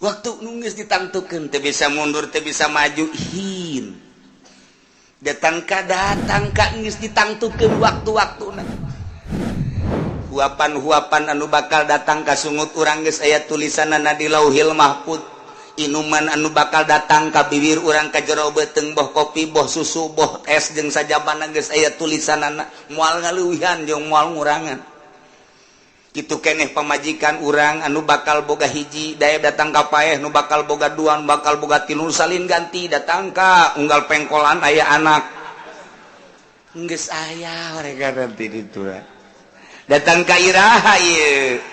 Waktu nu geus ditangtukeun teu bisa mundur, teu bisa maju. Hin datang ka, datang ka geus ditangtukeun waktu-waktuna. Huapan-huapan anu bakal datang ka sungut urang geus aya tulisanana di Lauhil Mahfud. Inuman anu bakal datang ka bibir urang, ka jero beuteung, boh kopi, boh susu, boh es jeung sajabana, geus aya tulisanana, moal ngaleuwihan jeung moal ngurangan. Kitu keneh pamajikan urang anu bakal boga hiji daya datang ka paeh, nu bakal boga dua, nu bakal boga tilu, salin ganti, datang ka unggal pengkolan aya anak, geus aya mereka nanti ditu. Datang ka iraha ieu?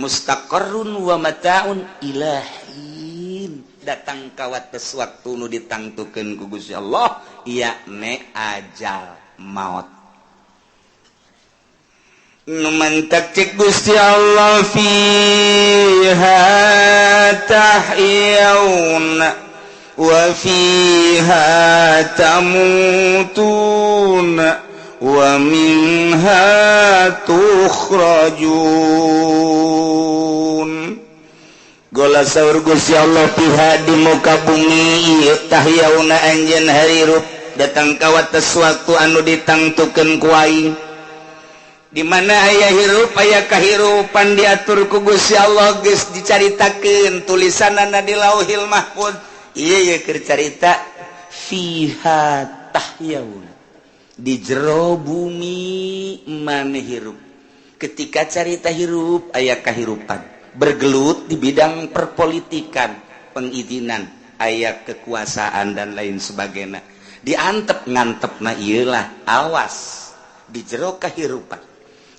Mustaqarrun wa mataun ilahin. Datang ka wates waktu nu ditangtukeun ku Gusti Allah, yakni ajal maut. Nu mantak cek Gusti Allah, fiha tahyauna wa fiha tamutuna wa minha tukhrajun. Gola saur Gusti Allah, fiha di muka bumi ieu, tahyauna anjeun harirup, datang ka wates waktu anu ditangtukeun ku aing. Di mana aya hirup, aya kahirupan diatur ku Gusti Allah, geus dicaritakeun tulisanana di Lauhil Mahfud. Ieu ye keur carita fiha tahyaun, di jero bumi maneh hirup. Ketika carita hirup, aya kahirupan bergelut di bidang perpolitikan, pengizinan, aya kekuasaan dan lain sebagainya, diantep ngantep. Nah, iyalah, awas di jero kehirupan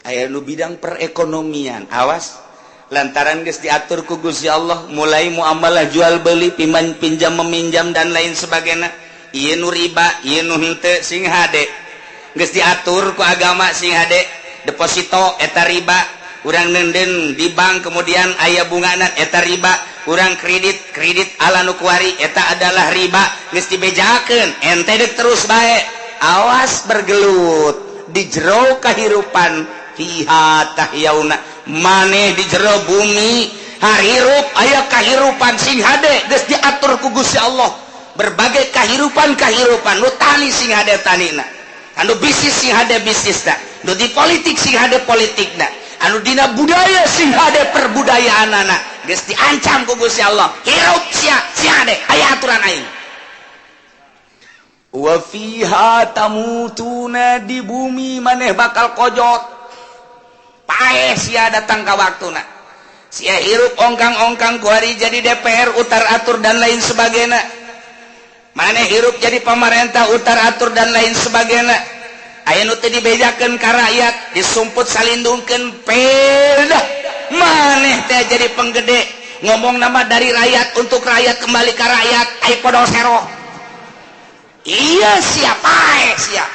aya nu bidang perekonomian, awas, lantaran geus diatur ku Gusti Allah, mulai muamalah jual beli, piman pinjam meminjam dan lain sebagainya, ieu nu riba, ieu nu henteu, sing hade geus diatur ku agama. Sing hade, deposito eta riba, urang nenden di bank kemudian aya bungana, eta riba, urang kredit, kredit ala nu kuari, eta adalah riba, geus dibejakeun. Ente dek terus bae, awas bergelut di jero kehidupan. Fiha tahyauna, maneh di jero bumi harirup, aya kahirupan. Sing hade, geus diatur ku Gusti Allah berbagai kehidupan kehidupan. Nu tani sing hade tanina, anu bisnis sing hade bisnisna, nu di politik sing hade politikna, anu dina budaya sing hade perbudayaanana, geus diancam ku Gusti Allah. Hirup sia, sing hade, aya aturan aing. Wa fiha tamutuna, di bumi maneh bakal kojot, paeh sia. Datang ka waktuna sia hirup ongkang-ongkang kuari jadi DPR, utar atur dan lain sebagainya, maneh hirup jadi pemerintah, utar atur dan lain sebagainya, aya nu teu dibejakeun ka rakyat, disumput salindungkeun. Pedah maneh teh jadi penggede, ngomong nama dari rakyat untuk rakyat, kembali ke rakyat, ai podol sero. Iya, siapa siap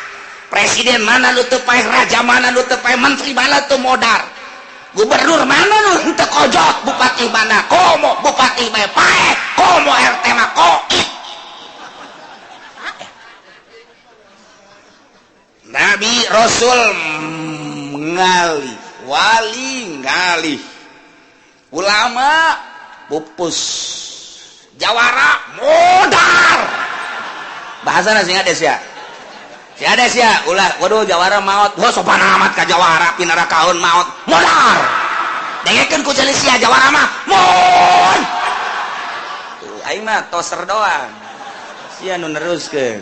presiden mana nu teu paeh, raja mana nu teu paeh, menteri mana tuh modar, gubernur mana nu teu kojot, bupati mana, komo bupati bae paeh, komo RT mah koit. Nabi Rasul ngalih, wali ngalih, ulama pupus, jawara modar. Bahasa sing ada sia, si ada sia ulah. Waduh, jawara maot. Wah, sopan amat ka jawara, pinara kaun maot modar. Dengekeun ku jali sia, jawara mah mon. Tuh, aing mah toser doang, sia nu neruskeun.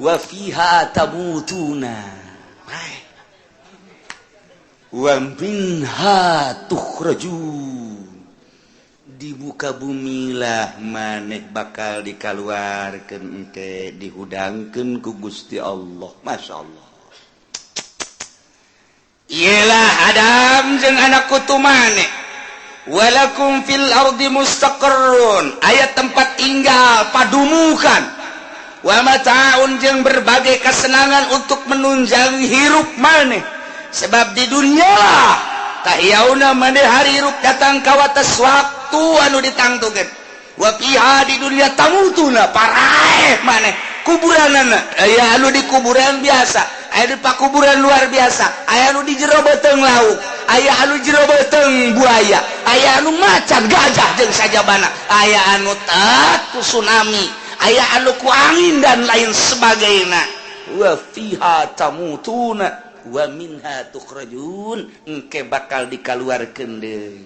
Wa fiha tamutuna wa minha tukhrajun, di muka bumilah maneh bakal dikaluarkeun, engke dihudangkeun ku Gusti Allah. Masya Allah. Iyalah Adam jeung anak kutu maneh. Walakum fil ardi mustaqarrun, aya tempat tinggal, padumukan, wa mata'un jeung berbagai kesenangan untuk menunjang hirup maneh. Sebab di dunia lah tahyauna, maneh hirup, datang ka wates waktu anu ditangtukeun. Wa fiha, di dunia, tamutuna, paraeh maneh, kuburanana aya anu di kuburan biasa. Aya di pakuburan luar biasa, aya nu di jero beuteung laut, aya anu jero beuteung buaya, aya anu macan, gajah jeung sajabana, aya anu ku tsunami, aya anu ku angin dan lain sebagainya. Wa fiha tamutuna wa minha tukhrajun. Engke bakal dikaluarkeun deui,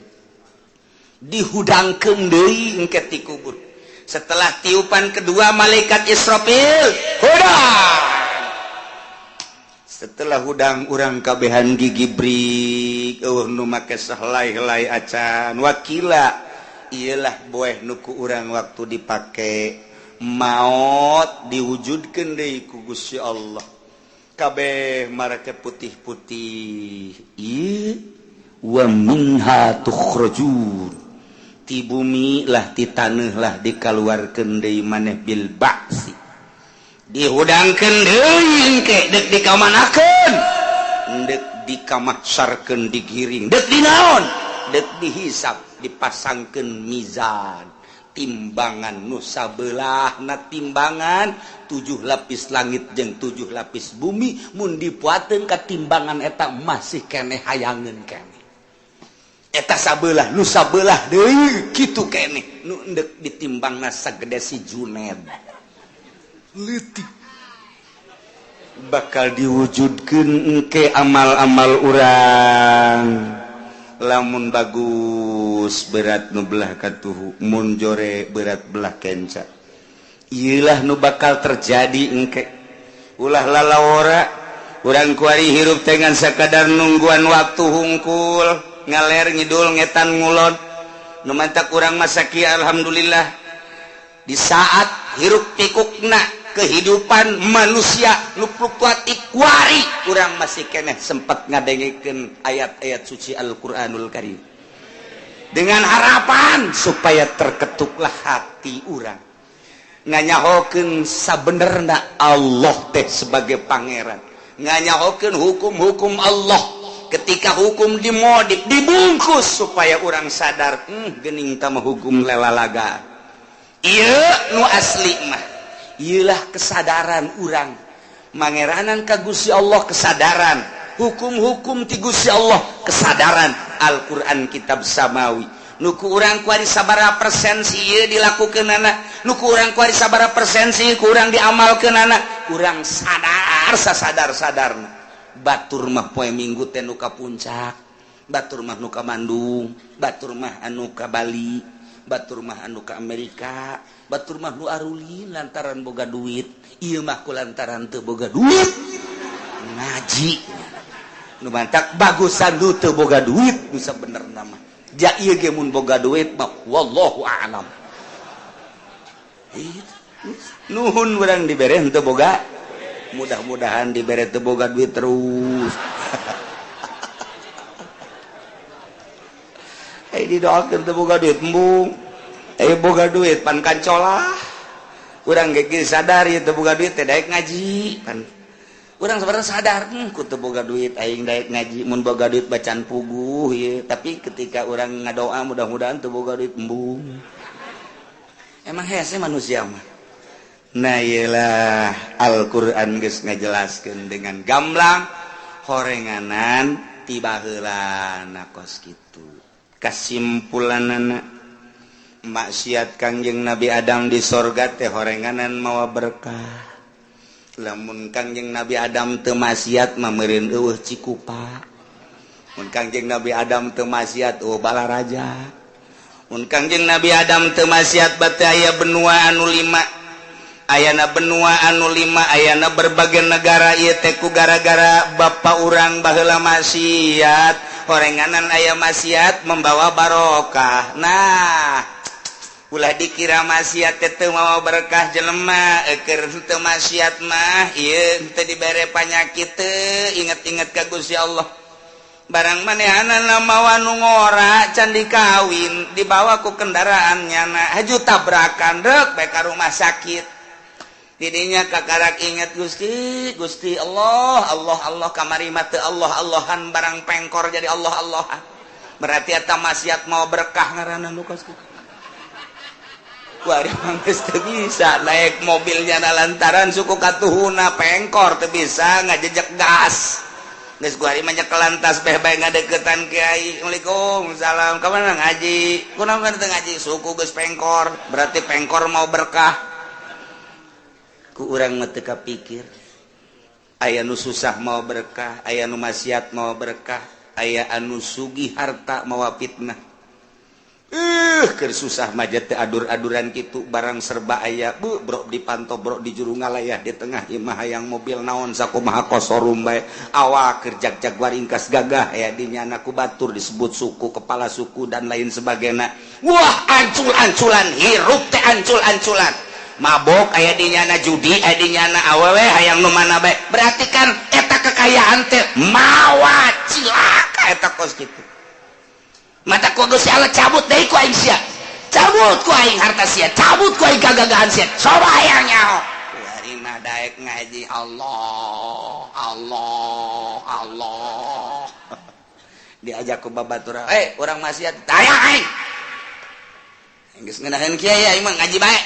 dihudangkeun deui engke ti kubur setelah tiupan kedua malaikat Israfil. Hudang, setelah hudang urang kabehan gigi brik, euweuh nu make sahelai-helai acan. Wakila iyalah boeh nu ku urang waktu dipake maot diwujudkeun deui ku Gusti Allah, kabeh marake putih-putih. Ieu wa minha tukhrajun, ti bumi lah, ti taneuh lah dikaluarkeun deui maneh. Bil ba'si, dihudangkeun deui engke. Dek dikamanakeun? Dek dikamahsyarkeun, digiring. Dek dinaon? Dek dihisap, dipasangkeun mizan, timbangan nu sabelahna timbangan tujuh lapis langit jeung tujuh lapis bumi. Mun dipuateun ka timbangan eta masih keneh hayangeun keneh. Eta sabelah, nu sabelah deui kitu keneh, nu endek ditimbangna sagede si Juned leutik. Bakal diwujudkeun engke amal-amal urang. Lamun bagus berat nu belah katuhu, mun jore berat belah kenca. Iyalah nu bakal terjadi engke. Ulah lalawora urang kuari hirup dengan sakadar nungguan waktu hungkul, ngaler ngidul, ngetan ngulon. Nu mantak urang masaki alhamdulillah di saat hiruk pikukna kehidupan manusia nu fluktuatif kuari, urang masih keneh sempat ngadengekeun ayat-ayat suci Al-Qur'anul Karim dengan harapan supaya terketuklah hati urang nganyahokeun sabenerna Allah teh sebagai pangeran, nganyahokeun hukum-hukum Allah ketika hukum dimodif, dibungkus supaya orang sadar, gening tama hukum lelalaga. Iya, nu asli mah iyalah kesadaran urang mangeranan ka Gusti Allah, kesadaran hukum-hukum ti Gusti Allah, kesadaran Al-Qur'an kitab samawi. Nu ku urang kuari sabaraha persen sih ieu dilakukeunana? Nu ku urang kuari sabaraha persen sih kurang diamalkeunana? Kurang sadar, sasadar-sadarna. Batur mah poe Minggu teh nu ka Puncak, batur mah nu ka Bandung, batur mah anu ka Bali, batur mah anu ka Amerika, batur mah nu arulin lantaran boga duit. Ieu mah ku lantaran teu boga duit ngaji. Nu mantak bagusan nu teu boga duit. Nu sabenerna mah ja ieu ge mun boga duit mah wallahu a'lam. Nuhun urang dibere henteu boga, mudah-mudahan dibere teu boga duit terus. Eh, didoakeun teu boga duit embung. Eh, boga duit pan kancolah. Urang ge sadar ieu teu boga duit teh daek ngaji. Pan urang sebenarnya sadar, ku teu boga duit aing daek ngaji, mun boga duit bacaan puguh ieu. Tapi ketika urang ngadoa mudah-mudahan teu boga duit, embung. Emang hese manusia mah. Nah, iyalah Al-Qur'an geus ngajelaskeun dengan gamblang horenganan ti baheulana kos kitu. Kasimpulanana, maksiat Kangjeng Nabi Adam di sorga teh horenganan mawa berkah. Lamun Kangjeng Nabi Adam teu maksiat mah meureun eueuh Cikupa. Mun Kangjeng Nabi Adam teu maksiat eueuh Balaraja. Mun Kangjeng Nabi Adam teu maksiat bate aya benua anu lima. Ayana benua anu lima, ayana berbagai negara ieu teh ku gara-gara bapa urang baheula maksiat. Horenganan aya maksiat membawa barokah. Nah, ulah dikira maksiat teh teu mawa berkah jelema. Keur teu maksiat mah ieu teu dibere panyakit teu inget-inget ka Gusti Allah. Barang manehanana mawa nu ngora can dikawin, dibawa ku kendaraan nyana haju tabrakan, rek bae ka rumah sakit. Didinya kakarak inget Gusti, Gusti Allah, Allah, Allah. Kamari mah teu Allah Allahan, barang pengkor jadi Allah Allahan. Berarti eta maksiat mau berkah ngaranna nu kos kitu. Kuari mah geus teu bisa naik mobilnya na lantaran suku katuhuna pengkor, teu bisa ngajejek gas. Geus kuari mah nyekelan tasbeh bae, ngadeukeutan kiai. "Assalamualaikum." "Salam." "Ka mana?" "Ngaji." "Kunaon teu ngaji?" "Suku geus pengkor." Berarti pengkor mau berkah. Ku urang mah teu kapikir. Aya nu susah mau berkah, aya nu maksiat mau berkah, aya anu sugih harta mawa fitnah. Keur susah mah teh adur-aduran kitu, barang serba aya, bu bro dipantau, bro di juru ngalayah di tengah imah, hayang mobil naon sakumaha kosorum bae, awak keur jag-jag waringkas gagah aya di nyana, ku batur disebut suku, kepala suku, dan lain sebagainya. Wah, ancul-anculan hirup teh, ancul-anculan, mabok aya di nyana, judi aya di nyana, awewe hayang nu mana bae. Berarti kan eta kekayaan teh mawa cilaka eta kos kitu. Mata ku Gusti Allah cabut deui ku aing sia, cabut ku aing harta sia, cabut ku aing kagagahan sia. Coba hayang nyaho. Kuari mah daek ngaji, Allah, Allah, Allah. Diajak ku babatur, "Eh, urang maksiat." "Taya aing geus ngeunaheun kiai, aing mah ngaji bae,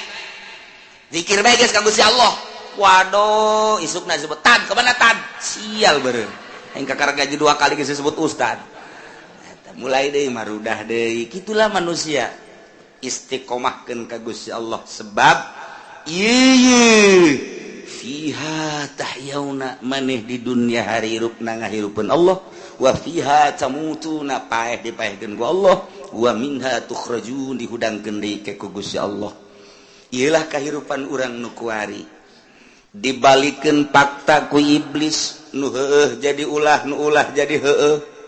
zikir bae geus ka Gusti Allah." Waduh, isukna disebut, "Tad, kemana tad?" Sial beureum aing, kakara gaji dua kali geus disebut ustad. Mulai deui marudah deui. Gitulah manusia. Istiqomahkeun ka Gusti Allah, sebab ieu fiha tahyauna, maneh di dunia hirup na ngahirupeun Allah, wa fiha tamutuna, paeh dipaehkeun ku Allah, wa minha tukhrajun, dihudangkeun deui ke ku Gusti Allah. Ieulah kahirupan urang nu kuari. Dibalikeun fakta ku iblis, nu heueuh jadi ulah, nu ulah jadi heueuh,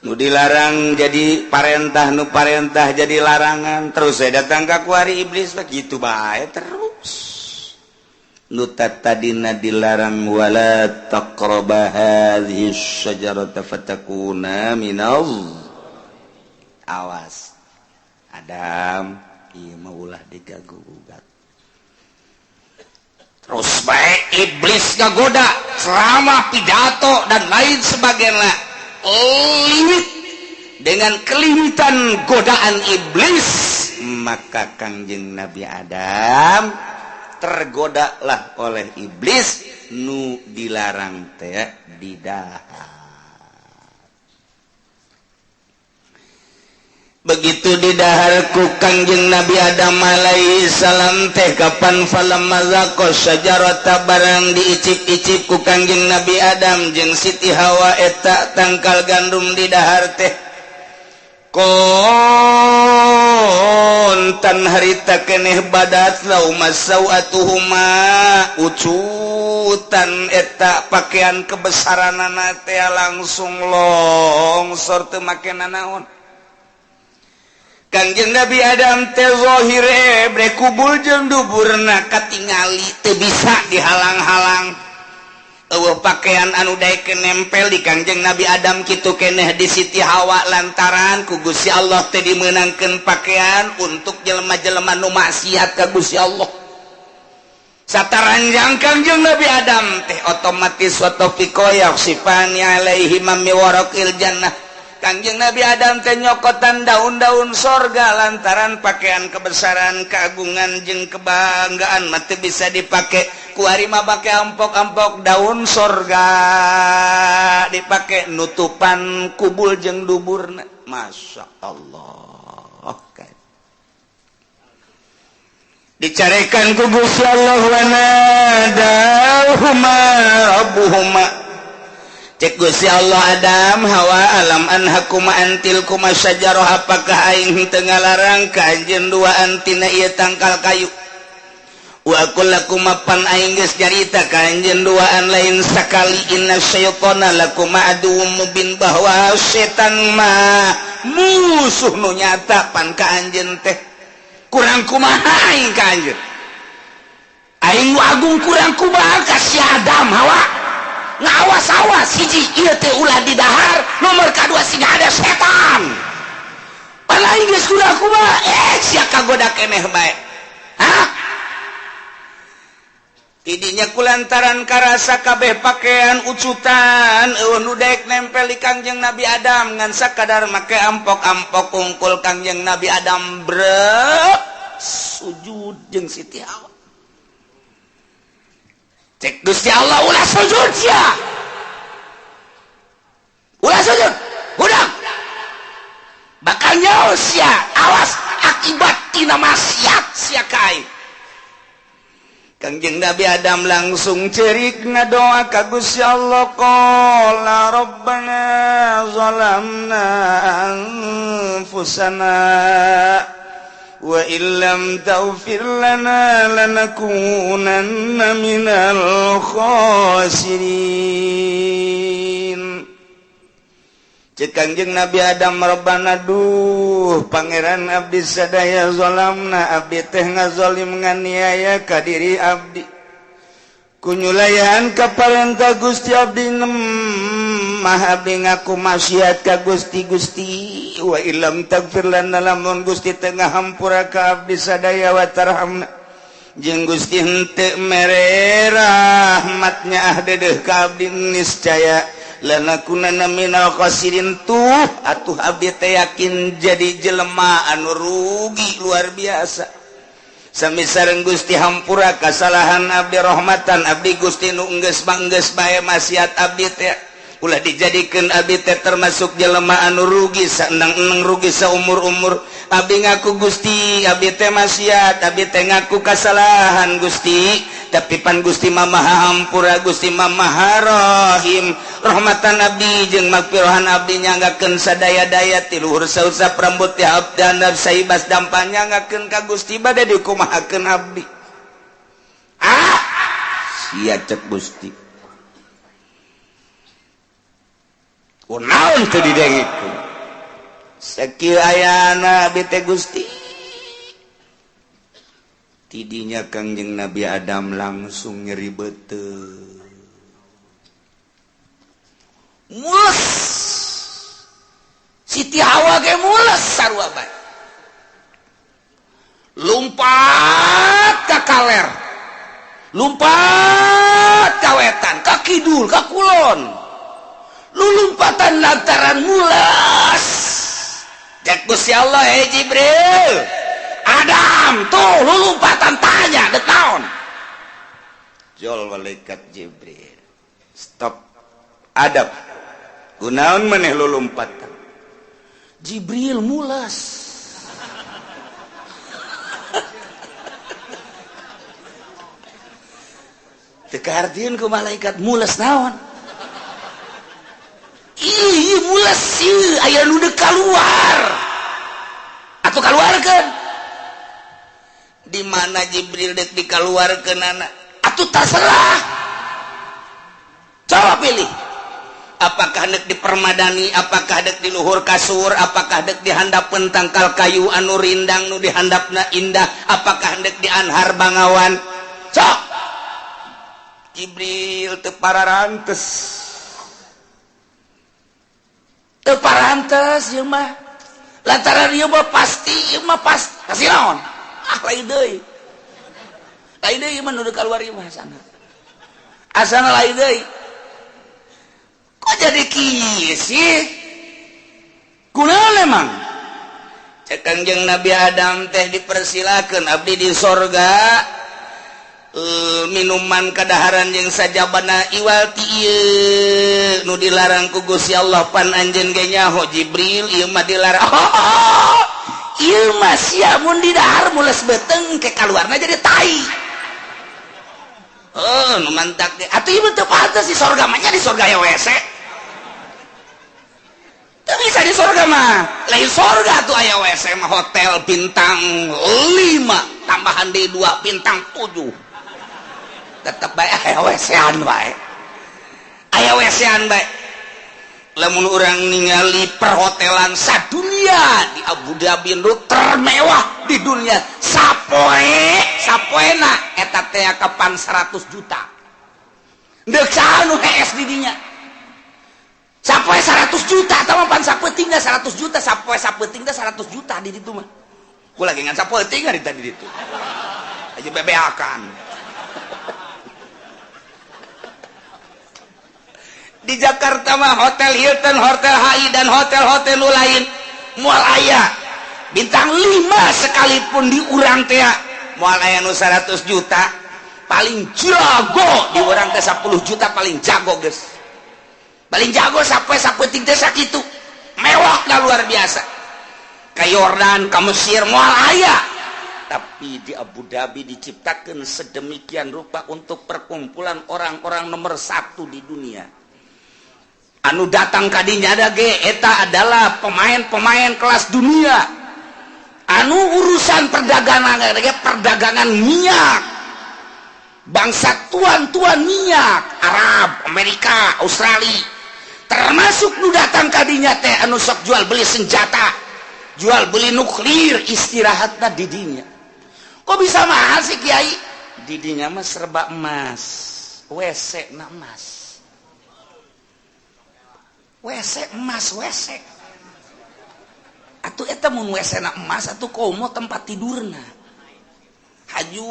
nu dilarang jadi parentah, nu parentah jadi larangan. Terus saya datang ke kuari iblis begitu bae terus. Nu tadina dilarang, wala taqraba hadhihi syajarata fatakuna minal, awas Adam, ieu mah ulah digagu gugat. Terus baik iblis ngagoda selama pidato dan lain sebagainya. Limit dengan kelimitan godaan iblis, maka Kangjeng Nabi Adam tergodalah oleh iblis, nu dilarang teh didahar. Begitu didahar ku Kangjeng Nabi Adam alaihi salam teh, kapan falamma dzaqa syajarata, barang diicip-icip ku Kangjeng Nabi Adam jeung Siti Hawa eta tangkal gandum didahar teh, kontan harita keneh badat lahuma sawatuhuma, ucutan eta pakaian kebesaranana teh langsung longsor, teu make nanaon. Kangjeng Nabi Adam teh zahire bre kubul jeung duburna katingali, teu bisa dihalang-halang. Eueuh pakaian anu daek nempel di Kangjeng Nabi Adam, kitu keneh di Siti Hawa, lantaran ku Gusti Allah teh dimeunangkeun pakaian untuk jelema-jelema nu maksiat ka Gusti Allah. Sataranjang Kangjeng Nabi Adam teh otomatis wa thafiqa yakhsifani alaihi min waraqil jannah. Kangjeng Nabi Adam teh nyokotan daun-daun sorga, lantaran pakaian kebesaran, keagungan jeung kebanggaan mah teu bisa dipake. Kuari mah pake ampok-ampok daun sorga, dipake nutupan kubul jeung duburna. Masya Allah kan. Dicarekan ku Gusti Allah, wa nadahuma rabbuhuma. Cek Gusti Allah, "Adam, Hawa, alam anhakuma an tilkuma syajarah? Apakah aing teu ngalarang ka anjeun duaan tina ieu tangkal kayu? Wa aqul lakuma, pan aing geus nyarita ka anjeun duaan lain sakali, inna syaitana lakuma aduwwum mubin, bahwa setan mah musuh nu nyata pan ka anjeun teh. Kurang kumaha aing ka anjeun? Aing nu agung kurang kumaha ka si Adam, Hawa? Ngawas-awas, hiji ieu teh ulah didahar, nomor kadua siga ada setan. Pan aing geus kurang kumaha, eh sia kagoda keneh bae, hah?" Tidinya kulantaran karasa kabeh pakaian ucutan, eueuh nu daek nempel di Kangjeng Nabi Adam, ngan sakadar make ampok-ampok kungkul. Kangjeng Nabi Adam brek Sujud jeung Siti Hawa. Cek Gusti Allah, ulah sujud sia. Ulah sujud. Hudang. Bakal nyaho sia. Awas akibat tina maksiat sia ka aing. Kangjeng Nabi Adam langsung cerik ngadoa ka Gusti Allah, qala rabbana zalamna anfusana wa illam taghfir lana lanakunanna minal khasirin. Cek Kangjeng Nabi Adam, rabbana duh pangeran abdi sadaya, zalamna abdi teh ngazolim nganiaya ka diri abdi kunyulayan ka parentah Gusti. Abdi mah abdi ngaku maksiat ka Gusti. Gusti, wa illam taghfir lana, lamun Gusti teu ngahampura ka abdi sadaya, wa tarhamna, jeung Gusti henteu mere rahmatnya ah dedeh ka abdi, niscaya lanakunanna minal khasirin. Tuh atuh abdi teh yakin jadi jelema anu rugi luar biasa. Sami sareng Gusti hampura kasalahan abdi, rahmatan abdi Gusti. Nu enggeus mah enggeus bae maksiat abdi teh, ulah dijadikeun abdi teh termasuk jelema anu rugi saenang-enang, rugi saumur-umur. Abdi ngaku Gusti, abdi teh maksiat, abdi teh ngaku kasalahan Gusti, tapi pan Gusti mah Maha Hampura, Gusti mah Maha Rahim. Rahmatan abdi jeung magfirohan abdi, nyanggakeun sadaya-daya ti luhur sausap rambut ti abdi handap saibas dampa, nyanggakeun ka Gusti. Bade dikumahakeun abdi? Ah sia, cek Gusti, kunaon teu didengekeun? Sakieu ayana abdi teh Gusti. Tidinya Kangjeng Nabi Adam langsung nyeri beuteung, mules. Siti Hawa ge mules sarua bae, lumpat ka kaler, lumpat ka wetan, ka kidul, ka kulon, lulumpatan lantaran mules. Cek Gusti Allah, "Hei Jibril, Adam tuh lulumpatan, tanya dek naon?" Jol malaikat Jibril, "Stop. Adam, kunaon maneh lulumpatan?" "Jibril, mulas." Teu kahartieun ku malaikat, mules naon? Ih, mules ieu aya nu deuk kaluar atuh, kaluarkeun. Di mana Jibril dek dikaluarkeun anak? Atuh terserah, coba pilih, apakah dek di permadani, apakah dek di luhur kasur, apakah dek di handapeun tangkal kayu anu rindang nu dihandapna indah, apakah dek di anhar bangawan, sok. Jibril teu pararantes, teu parantes ieu mah, lantaran ieu mah pasti, ieu mah pasti kasih naon. Ah, lain deui, lain deui ieu mah nu keluar ieu mah asana, asana lain deui. Kok jadi kieu sih? Kunaon emang? Cek Kangjeng Nabi Adam teh, dipersilakan abdi di sorga, minuman kadaharan jeung sajabana iwal ti ieu nu dilarang ku Gusti Allah. Pan anjeun ge nyaho Jibril, ieu mah dilarang. Oh, ieu mah sia mun didahar mules beuteung ke kaluarna jadi tai. Oh, nu mantak ge atuh ieu teu pantes di sorga mah nya. Di sorga ya WC. Teu bisa di sorga mah. Lain sorga tuh aya WC mah, hotel bintang 5 tambahan di 2 bintang 7. Tetep bae aya WC-an bae. Aya WC-an bae. Lamun urang ningali perhotelan sadunia di Abu Dhabi nu termewah di dunia, sapoe sapoena eta teh kapan 100 juta. Deuk saha nu hees di dinya? Sapoe 100 juta atau pan sapeuting 100 juta, sapoe sapeuting 100 juta di ditu mah. Ku lagi ngan sapeuting hari tadi ditu. Aja bebeakan. Di Jakarta mah Hotel Hilton, Hotel HI dan hotel-hotel nu lain moal aya. Bintang 5 sekalipun di urang teh moal aya nu 100 juta. Paling jago di urang teh 10 juta paling jago geus. Paling jago sampai sapeting teh sakitu. Mewah dah luar biasa. Ka Yordan, ka Mesir moal aya. Tapi di Abu Dhabi diciptakan sedemikian rupa untuk perkumpulan orang-orang nomor 1 di dunia. Anu datang kadinya ada ge eta adalah pemain-pemain kelas dunia. Anu urusan perdagangan ge perdagangan minyak. Bangsa tuan-tuan minyak Arab, Amerika, Australia. Termasuk nu datang kadinya teh anu sok jual beli senjata, jual beli nuklir, istirahatna di dinya. Kok bisa mahal sih Kiai? Di dinya mah serba emas, WC na emas. WC emas, WC. Atuh eta mun WC na emas atuh komo tempat tidurna. Haju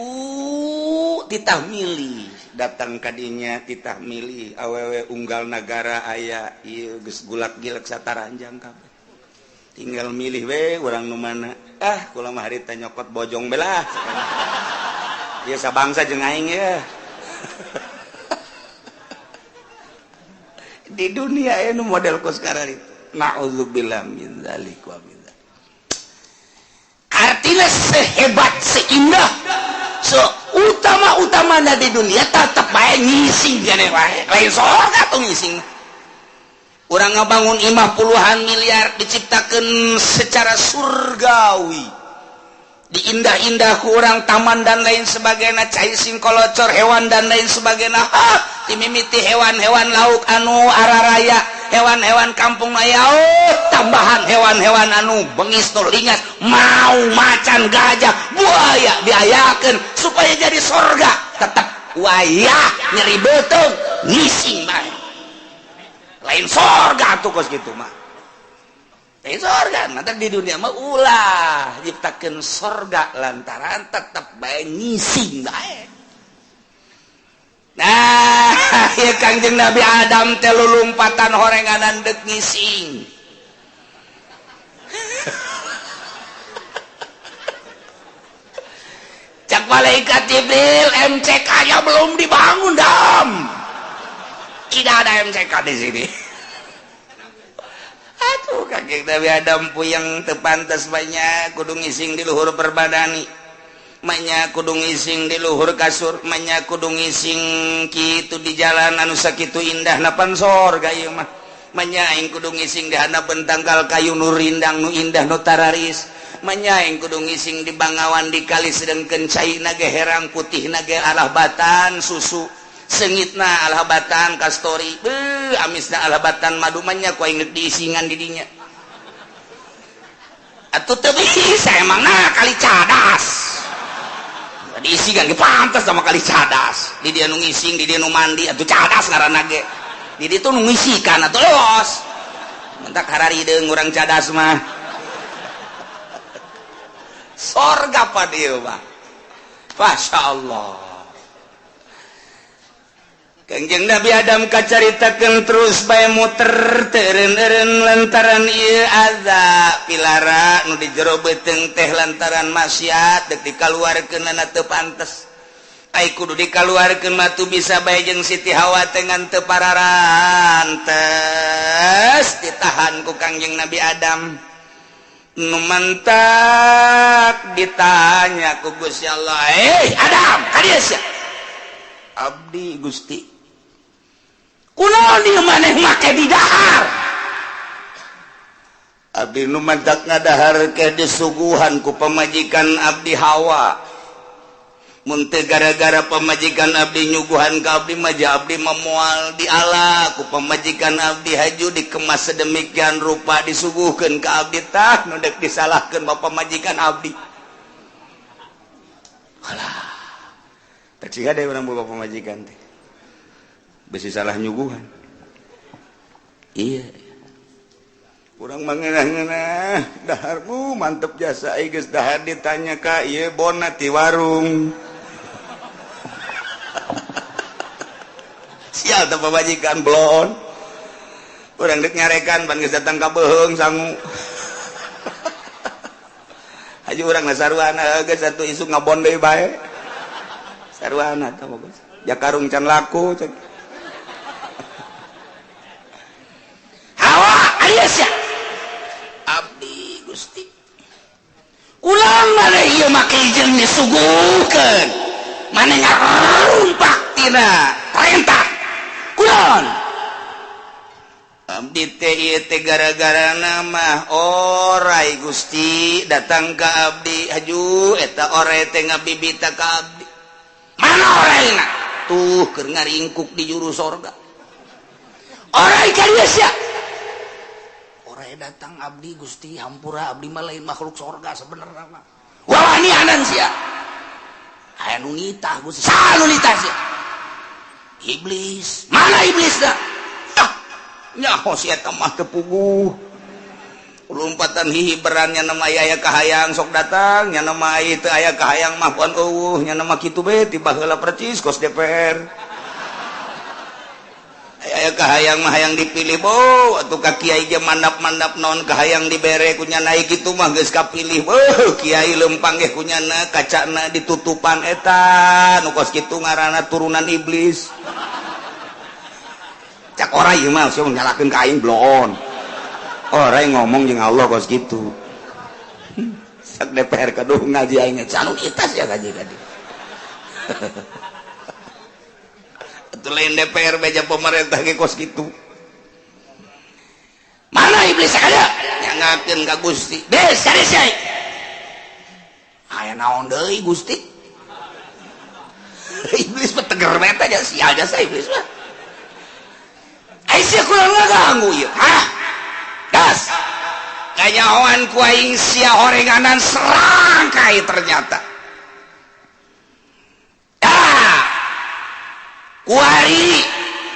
titah milih datang kadinya titah milih awewe unggal nagara aya ieu geus gulak-gilek sataranjang kabeh. Tinggal milih we urang nu mana. Ah kula mah harita nyokot bojong belah. Ieu sabangsa jeung aing ya. Di dunia aya nu model kos sekarang itu. Na'udzubillah min dzalik wa min dzalik. Artinya sehebat, seindah, seutama-utamanya di dunia tetep bae ngising jane wae. Lain sorga tuh ngising. Urang ngabangun imah puluhan miliar diciptakeun secara surgawi. Diindah-indah ku urang taman dan lain sebagainya, cai singkolocor hewan dan lain sebagainya. Ha, timimiti hewan-hewan lauk anu araraya, hewan-hewan kampung aya, oh, tambahan hewan-hewan anu bengis nu lingas, mau macan, gajah, buaya diayakeun supaya jadi sorga. Tetep wayah nyeri beuteung ngising bae. Lain sorga tuh kos gitu mah. Lain sorga, nanti di dunia mah ulah nyiptakeun sorga lantaran tetep bae ngising bae. Nah, ya Kangjeng Nabi Adam teh lulumpatan horenganan deuk ngising. Cak malaikat Jibril, MCK-nya belum dibangun, Dam. Tidak ada MCK di sini. Aduh, Kangjeng Nabi Adam puyeng teu pantes banyak kudu ngising di luhur perbadani. Manya kudu ngising di luhur kasur, manya kudu ngising kitu di jalan anu sakitu indah napan sorga ieu mah. Manya aing kudu ngising di handapeun tangkal kayu nu rindang nu indah nu tararis. Manya aing kudu ngising di bangawan di kali sedengkeun caina ge herang putihna ge arah batan susu. Sengitna alah batan kastori, beuh amisna alah batan madu manya ku aing geus diisingan di dinya. Atuh teu bisa emangna kali cadas. Diisi kan pantas sama kali cadas. Di dia nu ngising, di dia nu mandi, atuh cadas ngaranna ge. Di ditu nu ngisikan atuh los. Mentak hararideung urang cadas mah. Sorga pa dieu mah. Masya Allah. Kangjeng Nabi Adam kacaritakeun terus bae muter teureun-eureun lantaran ieu azab pilara nu di jero beuteung teh lantaran maksiat deuk dikaluarkeunana teu pantes. Ai kudu dikaluarkeun mah tu bisa bae jeung Siti Hawa teh ngan teu pararantes ditahan ku Kangjeng Nabi Adam. Nu mantak ditanya ku Gusti Allah, "Eh Adam, ka dieu sia?" Abdi Gusti. Kunaon ieu maneh make di dahar? Abdi nu mantak ngadahar ke disuguhan ku pamajikan abdi Hawa. Mun teu gara-gara pamajikan abdi nyuguhan ka abdi mah abdi memual di ala ku pamajikan abdi haju dikemas sedemikian rupa disuguhkeun ka abdi tah nu deuk disalahkeun bapak pamajikan abdi. Alah. Tak ciga deh urang boga pamajikan teh. Besi salah nyuguhan. Iya. Urang mah ngeunah-ngeunah daharmu mantep jasa ai geus dahar ditanya ka ieu bona ti warung. Sial teh pamajikan blon. Urang deuk nyarekan pan geus datang ka beuheung sangu. Aja urang na sarwana geus atuh isuk ngabon deui bae. Sarwana tah bagus. Jakarung can laku cek. Hawa aya sia. Abdi Gusti. Ulang maneh ieu make jeung disuguhkeun. Maneh ngarumpak tina perintah. Kulon. Abdi teh ieu teh gara-gara nama orai Gusti datang ka abdi haju eta orai teh ngabibita ka abdi. Mana oraina? Tuh keur ngaringkuk di juru sorga. Orai ka dieu sia. Orai datang abdi Gusti hampura abdi mah lain makhluk sorga sebenarnya mah. Wawanianan sia. Aya nu nitah Gusti. Saha nu nitah sia? Iblis. Mana iblis dah? Ah, nyaho si eta mah teu puguh. Lompatan hihiberan nya nama aya kahayang sok datang, nya nama teu aya kahayang mah pon eueuh, nya nama kitu be ti baheula percis kos DPR. Aya kahayang mah hayang dipilih bo, atuh ka kiai ge mandap-mandap naon kahayang dibere ku nya naik kitu mah geus kapilih bo, kiai lempang ge ku nyana kacana ditutupan eta nu kos kitu ngaranna turunan iblis. Cak orai ieu mah sia nyalakeun ka aing bloon. Orai ngomong jeung Allah kos kitu. Sak DPR kaduh ngaji aing canu kita sia ngaji tadi. Atuh lain DPR beja pemerintah ge kos kitu. Mana iblis sakada? Nyangakeun ka Gusti. Bes cari sia. Aya naon deui Gusti? Iblis mah teger bae teh sia jasa iblis mah. Ai sia kurang ngaganggu ieu. Hah? Das. Kanyahoan ku aing sia horenganan serangkai ternyata. Ah. Kuari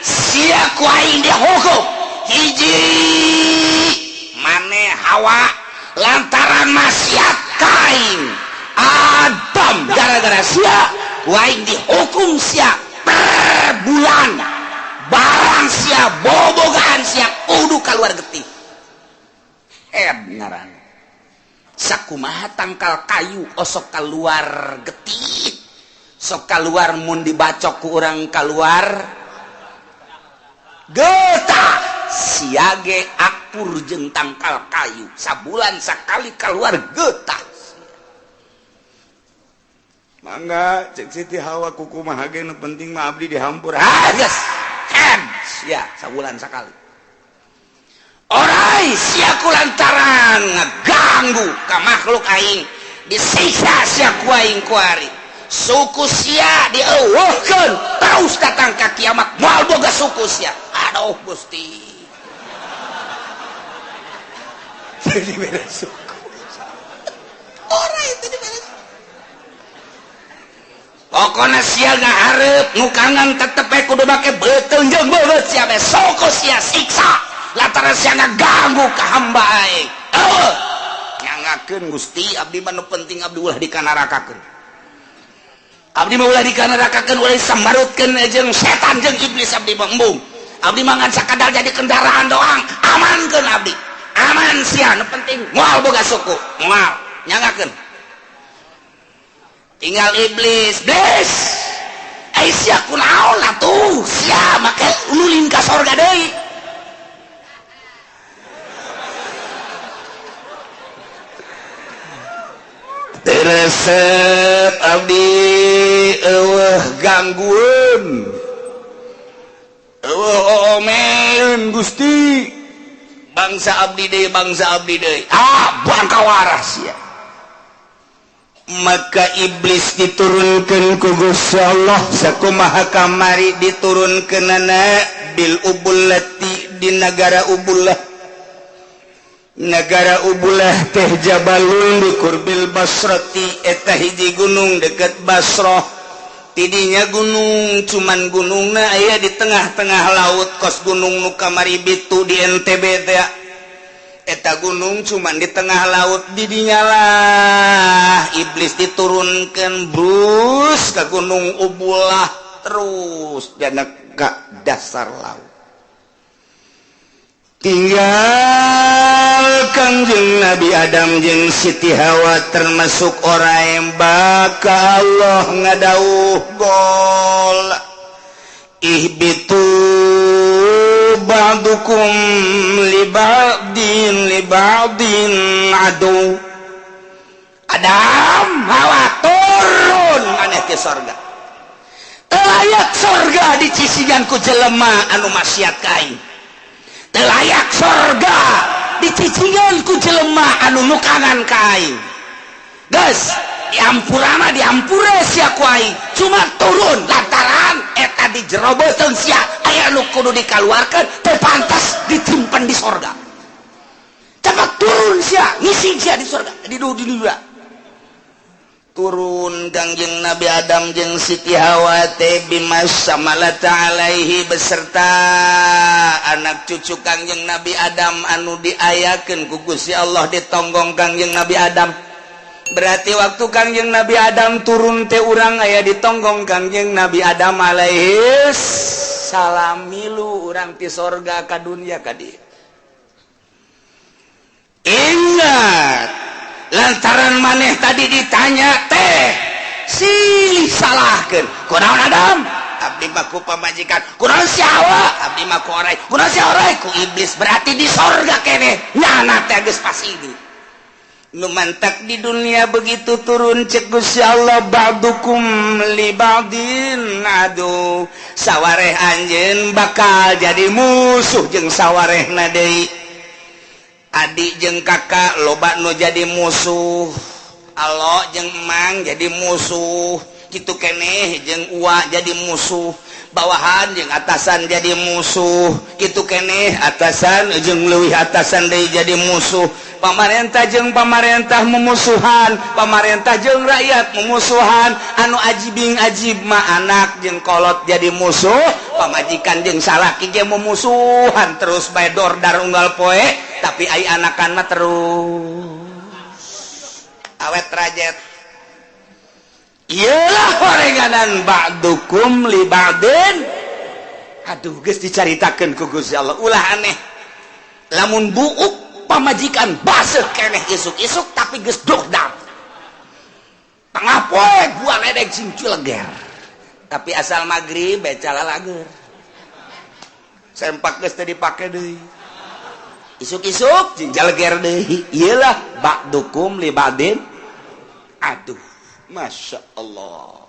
sia ku aing dihukum. Hiji mane Hawa lantaran maksiat ka aing. Adam gara-gara sia ku aing dihukum sia per bulan. Barang sia bobogaan sia kudu kaluar getih. Ed ngaran. Sakumaha tangkal kayu osok keluar getih. Sok keluar mun dibacok ku urang keluar getah. Siage akur jeung tangkal kayu sabulan sakali keluar getah. Mangga cek Siti Hawa kukumaha ge nu penting mah abdi dihampur. Ah geus. Ed sia sabulan sakali. Orai sia ku lantaran ngaganggu ka makhluk aing disiksa sia ku aing kuari. Suku sia dieuweuhkeun terus datang ka kiamat moal boga suku sia. Aduh Gusti. Jadi beda suku. Orai itu dibere suku. Pokona sia ngahareup nu kanan tetep we kudu make beuteung jeung beungeut sia be suku sia siksa lantaran sia ngaganggu ka hamba aing. Eueuh. Nyangakeun Gusti abdi mah nu penting abdi ulah dikanarakakeun. Abdi mah ulah dikanarakakeun ulah disambarutkeun jeung setan jeung iblis abdi mah embung. Abdi mah ngan sakadar jadi kendaraan doang, amankeun abdi. Aman sia nu penting moal boga suku, moal nyangakeun. Tinggal iblis, iblis. Ai sia kunaon atuh? Sia make ulin ka sorga deui. Teu resep abdi eueuh ganggueun. Eueuh oomeun Gusti. Bangsa abdi deui, bangsa abdi deui. Ah, bangka waras sia. Maka iblis diturunkan ku Gusti Allah sakumaha kamari diturunkeunana bil ubullati di nagara Ubullah. Nagara Ubullah teh jabalun di kurbil Basrati eta hiji gunung deket Basrah. Tidinya gunung cuman gunungna aya di tengah-tengah laut kos gunung nu kamari bitu di NTB teh. Eta gunung cuman di tengah laut didinya lah iblis diturunkan brus ke gunung Ubullah terus dana ka dasar laut. Tinggal Kangjeng Nabi Adam jeung Siti Hawa termasuk orang yang bakal Allah ngadauh gol ihbitu ba'dukum li ba'din adu. Adam Hawa turun maneh ke sorga. Teu layak sorga dicisian ku jelema anu maksiat ka aing. Teu layak sorga dicician ku jelema anu nukangan ka aing. Geus diampurana, diampura sia ku aing, cuma turun lantaran eta di jero beuteung sia aya anu kudu dikaluarkeun, teu pantas ditimpen di sorga. Cepat turun sia, ngisi sia di sorga, di dunia. Turun Kangjeng Nabi Adam jeung Siti Hawa teh bimas samalata alaihi, beserta anak cucu Kangjeng Nabi Adam anu diayakeun ku Gusti Allah ditonggong Kangjeng Nabi Adam. Berarti waktu Kangjeng Nabi Adam turun teh urang aya ditonggong Kangjeng Nabi Adam alaihi salam, milu urang ti sorga ka dunia ka dieu. Ingat, lantaran maneh tadi ditanya teh silih salahkeun, kunaon Adam? Abdi mah ku pamajikan. Kunaon si Hawa? Abdi mah ku orai. Kunaon si orai? Ku iblis. Berarti di sorga keneh nyana teh geus pas ini nu mantak di dunia. Begitu turun, cek Gusti Allah, ba'dukum li ba'din adu, sawareh anjeun bakal jadi musuh jeung sawarehna deui. Adik jeung kakak loba nu jadi musuh, alo jeung emang jadi musuh, gitu keneh jeung ua jadi musuh, bawahan jeung atasan jadi musuh, gitu keneh atasan jeung leuwih atasan deui jadi musuh, pamarentah jeung pamarentah memusuhan, pamarentah jeung rakyat memusuhan. Anu ajibing ajib mah anak jeung kolot jadi musuh, pamajikan jeung salaki ge memusuhan terus bae, dordar unggal poe, tapi ai anakan mah terus awet rajet. Iyalah horenganan ba'dukum li ba'din. Aduh, geus dicaritakeun ku Gusti Allah, ulah aneh lamun buuk pamajikan baseuh keneh isuk-isuk, tapi geus dordar tengah poe, gua ledek sing cileger, tapi asal maghrib bae calalager, sempak geus teu dipake deui, isuk-isuk jing jaleger deui. Iyalah ba'dukum li ba'din. Aduh, Masya Allah,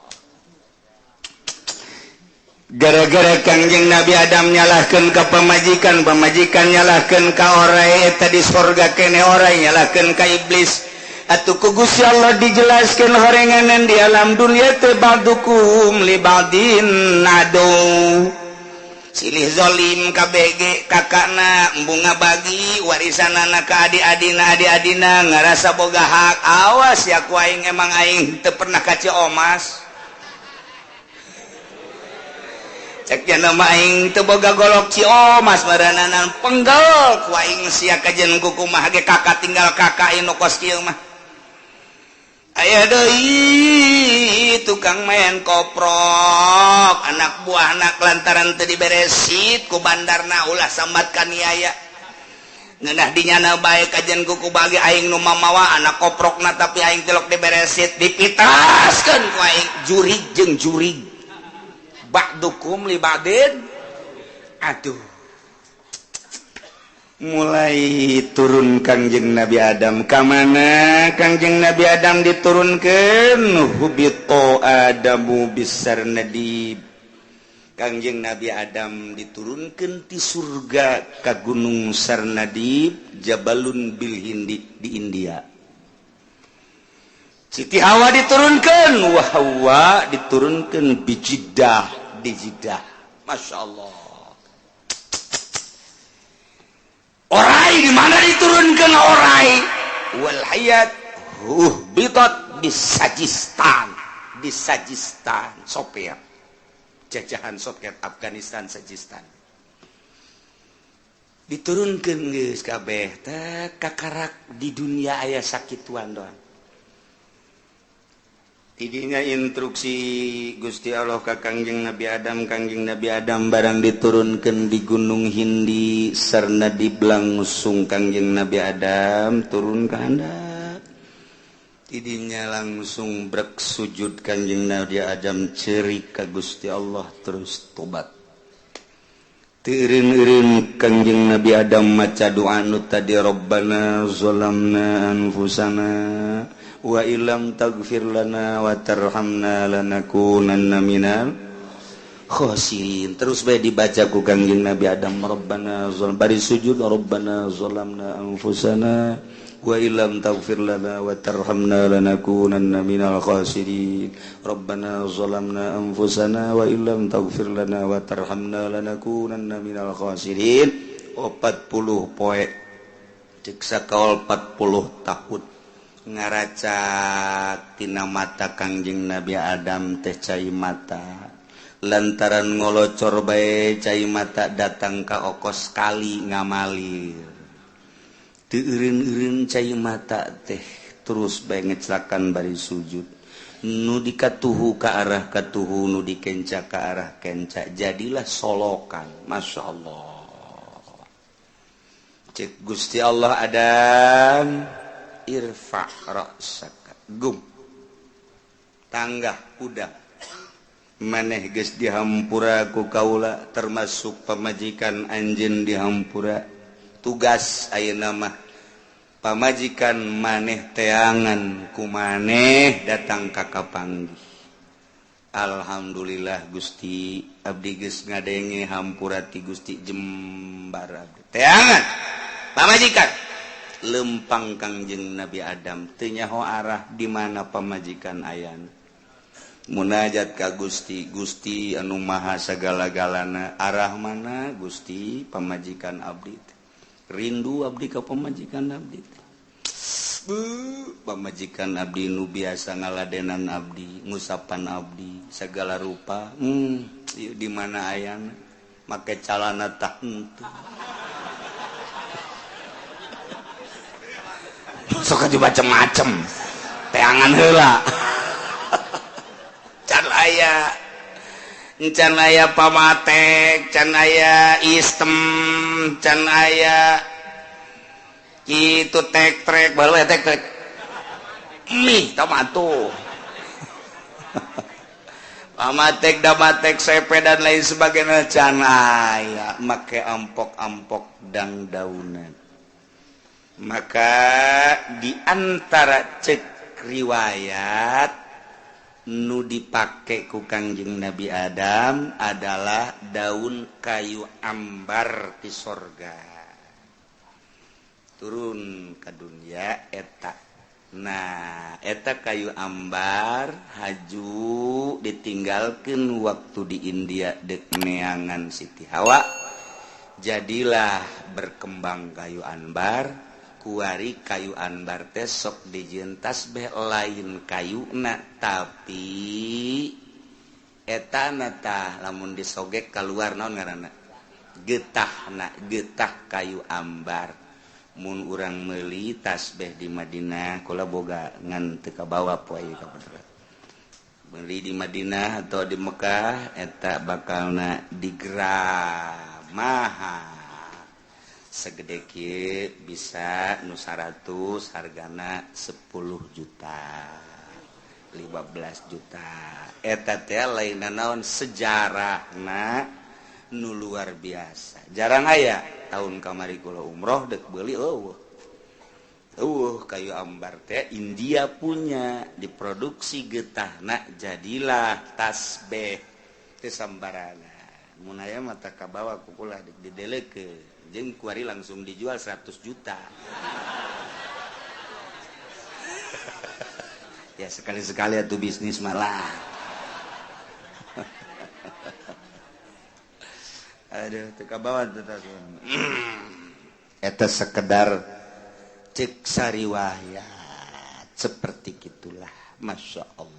gara-gara Kangjeng Nabi Adam nyalahkan ke pamajikan, pamajikan nyalahkan ka orai, eta di sorga kene orai nyalahkan ka iblis. Atuh ku Gusti Allah dijelaskan horenganan di alam dunia teh ba'dukum li ba'din adu, silih zolim KBG. Kakakna embung ngabagi warisan anak ke adik-adina, adik-adina ngerasa boga hak. Awas ya ku aing, emang aing teu pernah ka Ciomas, cek nama aing teu boga golok Ciomas marananan, penggal ku aing sia kajen kuku mah ge. Kakak tinggal kakak anu kos kieu mah. Aya deui tukang main koprok, anak buah anak, lantaran teu diberesit ku bandarna, ulah sambat kaniaya, ngeunah dinyana bae kajen kuku bagi aing nu mamawa anak koprokna, tapi aing tilok diberesit, dipitaskeun ku aing. Jurig jeung jurig, ba'dukum li ba'din. Aduh, mulai turun Kangjeng Nabi Adam ka mana? Kangjeng Nabi Adam diturunkan, hubito Adamu bisarnadib. Kangjeng Nabi Adam diturunkan di surga ke Gunung Sarnadib, Jabalun bil Hindi, di India. Siti Hawa diturunkan, wah, Hawa diturunkan di Jeddah, di Jeddah. Masya Allah. Orai di mana diturunkan orai? Wal hayat bitot di Sajistan, di Sajistan Soviet, jajahan Soviet, Afghanistan, Sajistan diturunkan. Geus kabeh teh kakarak di dunia aya sakituan doang. Tidinya instruksi Gusti Allah ka Kangjeng Nabi Adam, Kangjeng Nabi Adam barang diturunkan di Gunung Hindi sarna diblangsung Kangjeng Nabi Adam turun ka handap. Tidinya langsung brek sujud Kangjeng Nabi Adam cerik ka Gusti Allah terus tobat. Teu eureun-eureun Kangjeng Nabi Adam maca doa nu tadi Rabbana zalamna anfusana wa illam taghfir lana wa tarhamna lanakunanna minal khasirin. Terus bae dibaca ku Kangjeng Nabi Adam Rabbana zalam bari sujud Rabbana zalamna anfusana wa illam taghfir lana wa tarhamna lanakunanna minal khasirin. Rabbana zalamna anfusana wa illam taghfir lana wa tarhamna lanakunanna minal khasirin. 40 poe cek sakaol 40 tahun ngaracak tina mata Kangjeng Nabi Adam teh cai mata lantaran ngolocor bae cai mata datang ka okos kali ngamalir teu eureun-eureun cai mata teh terus bae ngeclakan bari sujud nu dikatuhu ka arah katuhu nu dikenca ka arah kenca jadilah solokan. Masya Allah cek Gusti Allah Adam irfa ra'saka gum tanggah kuda maneh geus dihampura ku kaula termasuk pamajikan anjeun dihampura tugas ayeuna mah pamajikan maneh teangan ku maneh datang ka kapanggih. Alhamdulillah Gusti abdi geus ngadenge hampura ti Gusti jembar abdi teangan pamajikan lempang Kangjeng Nabi Adam teu nyaho arah di mana pamajikan ayana munajat ka Gusti Gusti anu maha sagala-galana arah mana Gusti pamajikan abdi rindu abdi ka pamajikan abdi pamajikan abdi nu biasa ngaladenan abdi ngusapan abdi segala rupa di mana ayana make calana tah henteu sok aja macem-macem teangan heula can aya can aya pamatek can aya istem can aya kitu tek trek baru ya tek trek mih tomato pamatek damatek sepe dan lain sebagainya can aya make ampok-ampok dang daunan. Maka diantara cek riwayat nu dipake ku Kangjeng Nabi Adam adalah daun kayu ambar di sorga turun ke dunia eta. Nah eta kayu ambar haju ditinggalkan waktu di India dek neangan Siti Hawa jadilah berkembang kayu ambar. Kuari kayu anbar teh sok dijieun tasbih lain kayuna tapi etana tah lamun disogek keluar naon ngaranna getahna getah kayu ambar. Mun urang meuli tasbih di Madinah kula boga ngan teu kabawa poe ka beli di Madinah atau di Mekah eta bakalna digerak mahal segede kieu bisa nu 100 hargana 10 juta 15 juta eta teh lain naon sejarahna nu luar biasa jarang aya tahun kamari kula umroh dek beuli eueuh eueuh kayu ambar teh India punya diproduksi getahna jadilah tasbih teh sambarana mun aya mah tah kabawa ku kula dek didelekeun jeung kuari langsung dijual 100 juta. Ya sekali-sekali atuh bisnis malah. Aduh teu kabawa teu eta sekedar cek sariwayat seperti gitulah. Masya Allah.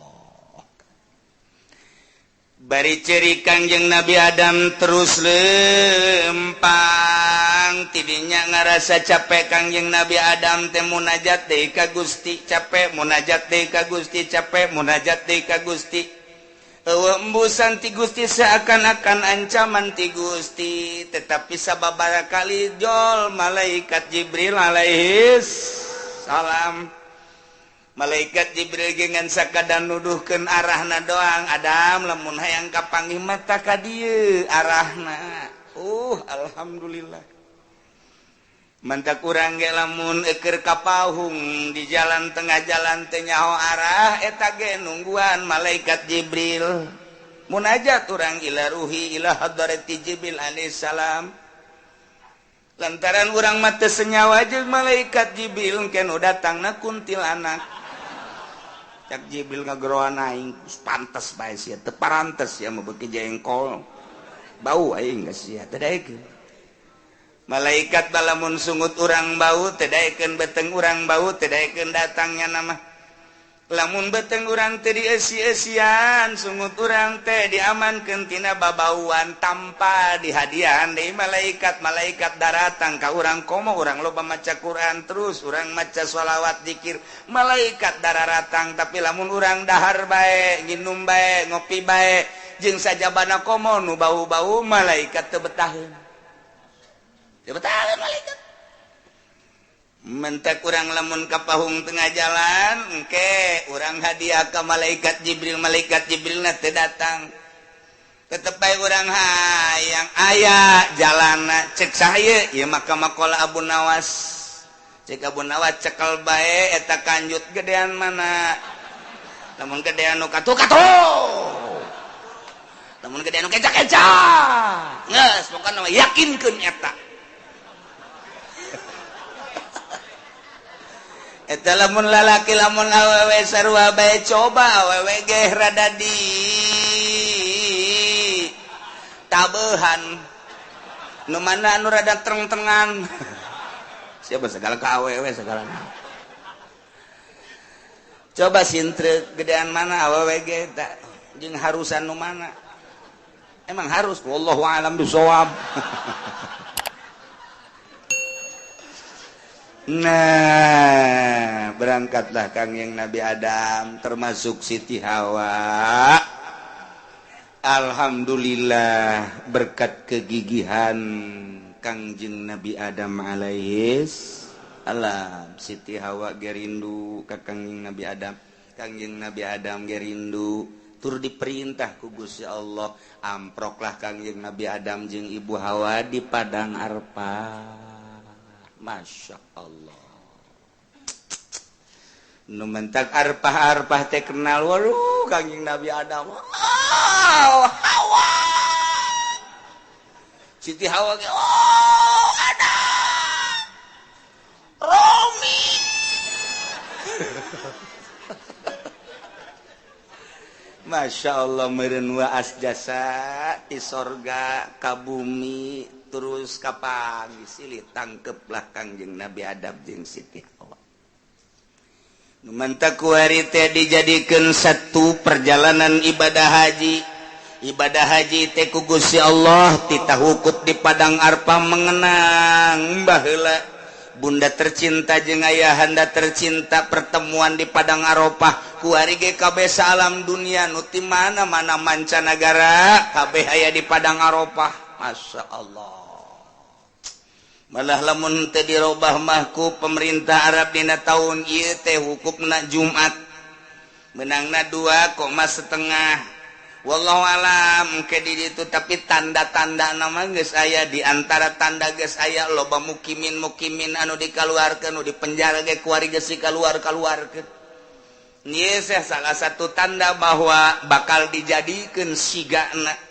Bari ciri Kangjeng Nabi Adam terus lempang Datang tidinya ngarasa capek Kangjeng Nabi Adam teh munajat deui ka Gusti, capek munajat deui ka Gusti, capek munajat deui ka Gusti. Eueuh embusan ti Gusti seakan-akan ancaman ti Gusti, tetapi sababaraha kali jol malaikat Jibril alaihis salam. Malaikat Jibril gengan sakadar nuduhkeun arahna doang, Adam lamun hayang kapanggih mata ka dieu arahna. Alhamdulillah mantak urang ge lamun eukeur ka pahung di jalan tengah jalan teu nyaho arah eta ge nungguan malaikat Jibril. Munajat urang ila ruhi ila hadrati Jibril alaihissalam. Lantaran urang mah teu senyawa jeung malaikat Jibril engke nu datangna kuntilanak. Cak Jibril ngageroan aing pantes bae sia teu parantes sia mah beuki jengkol. Bau aing geus sia teu daekeun. Malaikat balamun sungut urang bau teu daekeun, beteng urang bau teu daekeun datangnya nama. Lamun beteng urang teu dieusi-eusian, sungut urang teh diamankeun tina babauan tanpa dihadiahan deui malaikat. Malaikat daratang ka urang komo urang loba maca Quran terus urang maca sholawat zikir, malaikat dararatang. Tapi lamun urang dahar bae, nginum bae, ngopi bae jeung sajabana komo nu bau-bau, malaikat teu betaheun. Teu betaheun malaikat. Mentak urang lamun ka pahung tengah jalan engke urang hadiah ka malaikat Jibril, malaikat Jibrilna teu datang. Tetep bae urang hayang aya jalana cek saha ieu maka maqala Abu Nawas. Cek Abu Nawas cekel bae eta kanjut gedean mana. Lamun gedean nu katuh-katuh. Lamun gedean nu keca-keca. Geus pokona mah yakinkeun eta. Eta lamun lalaki lamun awewe sarua bae coba awewe ge rada di tabehan. Nu mana anu rada treng-trengan. Siapa segala ka awewe segala. Coba sintre gedean mana awewe ge eta jeung harusan nu mana. Emang harus wallahu alam bisawab. Nah, berangkatlah Kangjeng Nabi Adam termasuk Siti Hawa. Alhamdulillah berkat kegigihan Kangjeng Nabi Adam alaihis salam. Siti Hawa gerindu ka Kangjeng Nabi Adam, Kangjeng Nabi Adam gerindu tur diperintah ku Gusti Allah, amproklah Kangjeng Nabi Adam jeung Ibu Hawa di padang Arfah. Masya Allah. Nu mentak arpah-arpah teh kenal waduh Kangjeng Nabi Adam. Oh, Hawa. Siti Hawa ge oh Adam. Romi. Masya Allah meureun waas jasa ti sorga ka bumi terus kapan silih tangkeplah Kangjeng Nabi Adam jeung Siti Hawa. Nu mantak kuari teh dijadikeun satu perjalanan ibadah haji. Ibadah haji teh ku Gusti Allah titah wukuf di padang Arfah mengenang baheula bunda tercinta jeung ayahanda tercinta pertemuan di padang Arafah. Kuari ge kabeh alam dunia nu ti mana-mana mancanagara kabeh aya di padang Arafah. Masya Allah. Malah lamun teu dirobah mah ku pemerintah Arab dina taun ieu teh hukumna Jumat menangna 2,5. Wallahu alam ke di ditu, tapi tanda-tanda nama geus aya di antara tanda geus aya loba mukimin-mukimin anu dikaluarkeun nu dipenjara ge kuari geus dikaluar-kaluarkeun. Ieu salah satu tanda bahwa bakal dijadikeun sigana.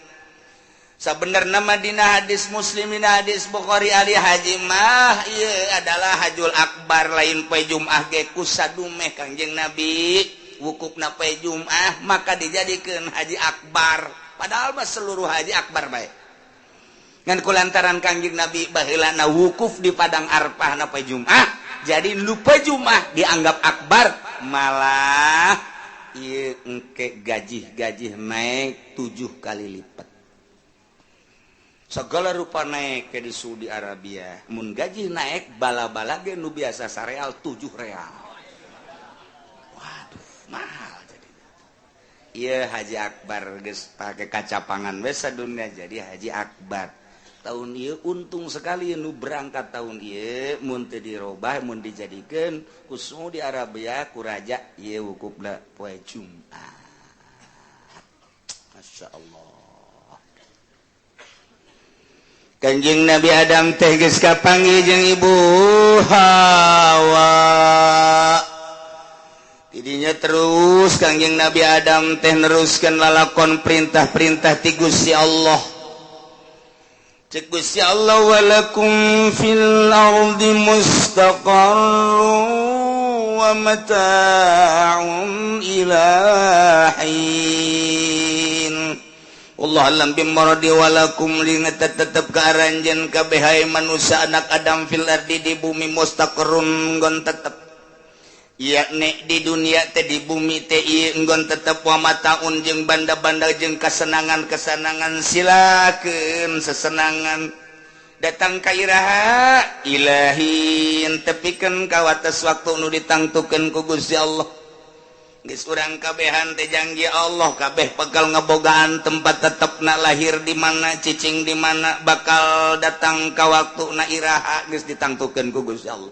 Sabenerna mah dina hadis Muslim dina hadis Bukhari ali haji mah ieu adalah hajul akbar lain poe Jumat ge kusadumeh Kangjeng Nabi wukufna poe Jumat maka dijadikeun haji akbar. Padahal mah seluruh haji akbar bae. Ngan kulantaran Kangjeng Nabi baheulana wukuf di padang Arfah na poe Jumat, jadi nu poe Jumat dianggap akbar, malah ieu engke gajih-gajih naik 7 kali lipat. Segala rupa naik ke di Saudi Arabia. Mun gaji naik, bala-bala ge nu biasa sareal 7 real. Waduh, mahal. Jadi iya, Haji Akbar geus pakai kacapangan we dunia. Jadi Haji Akbar tahun ieu untung sekali nu berangkat tahun ieu. Mun teu dirobah, mun dijadikeun ku Saudi Arabia, ku raja ieu wukufna poe Jumat. Masya Allah. Kanjeng Nabi Adam teh geus kapanggih jeung Ibu Hawa. Tidinya terus Kangjeng Nabi Adam teh neruskan lalakon perintah-perintah ti Gusti Allah. Cek Gusti Allah, walakum fil ardi mustaqarrun wa mata'un ila hin. Wallahu a'lam bimuradi. Walakum tetep ka aranjeun kabeh, hai manusia anak Adam, fil ardi di bumi, mustaqarrun nggon tetep, yakni di dunia teh, di bumi teh ieu nggon tetep, wa mataun jeung banda-banda jeung kesenangan-kesenangan. Silakeun sesenangan datang ka iraha? Ila hin, tepikeun ka wates waktu nu ditangtukeun ku Gusti Allah. Geus urang kabehan teh janji Allah, kabeh bakal ngebogaan tempat tetepna, lahir di mana, cicing di mana, bakal datang ka waktu na iraha, geus ditangtukeun ku Gusti Allah.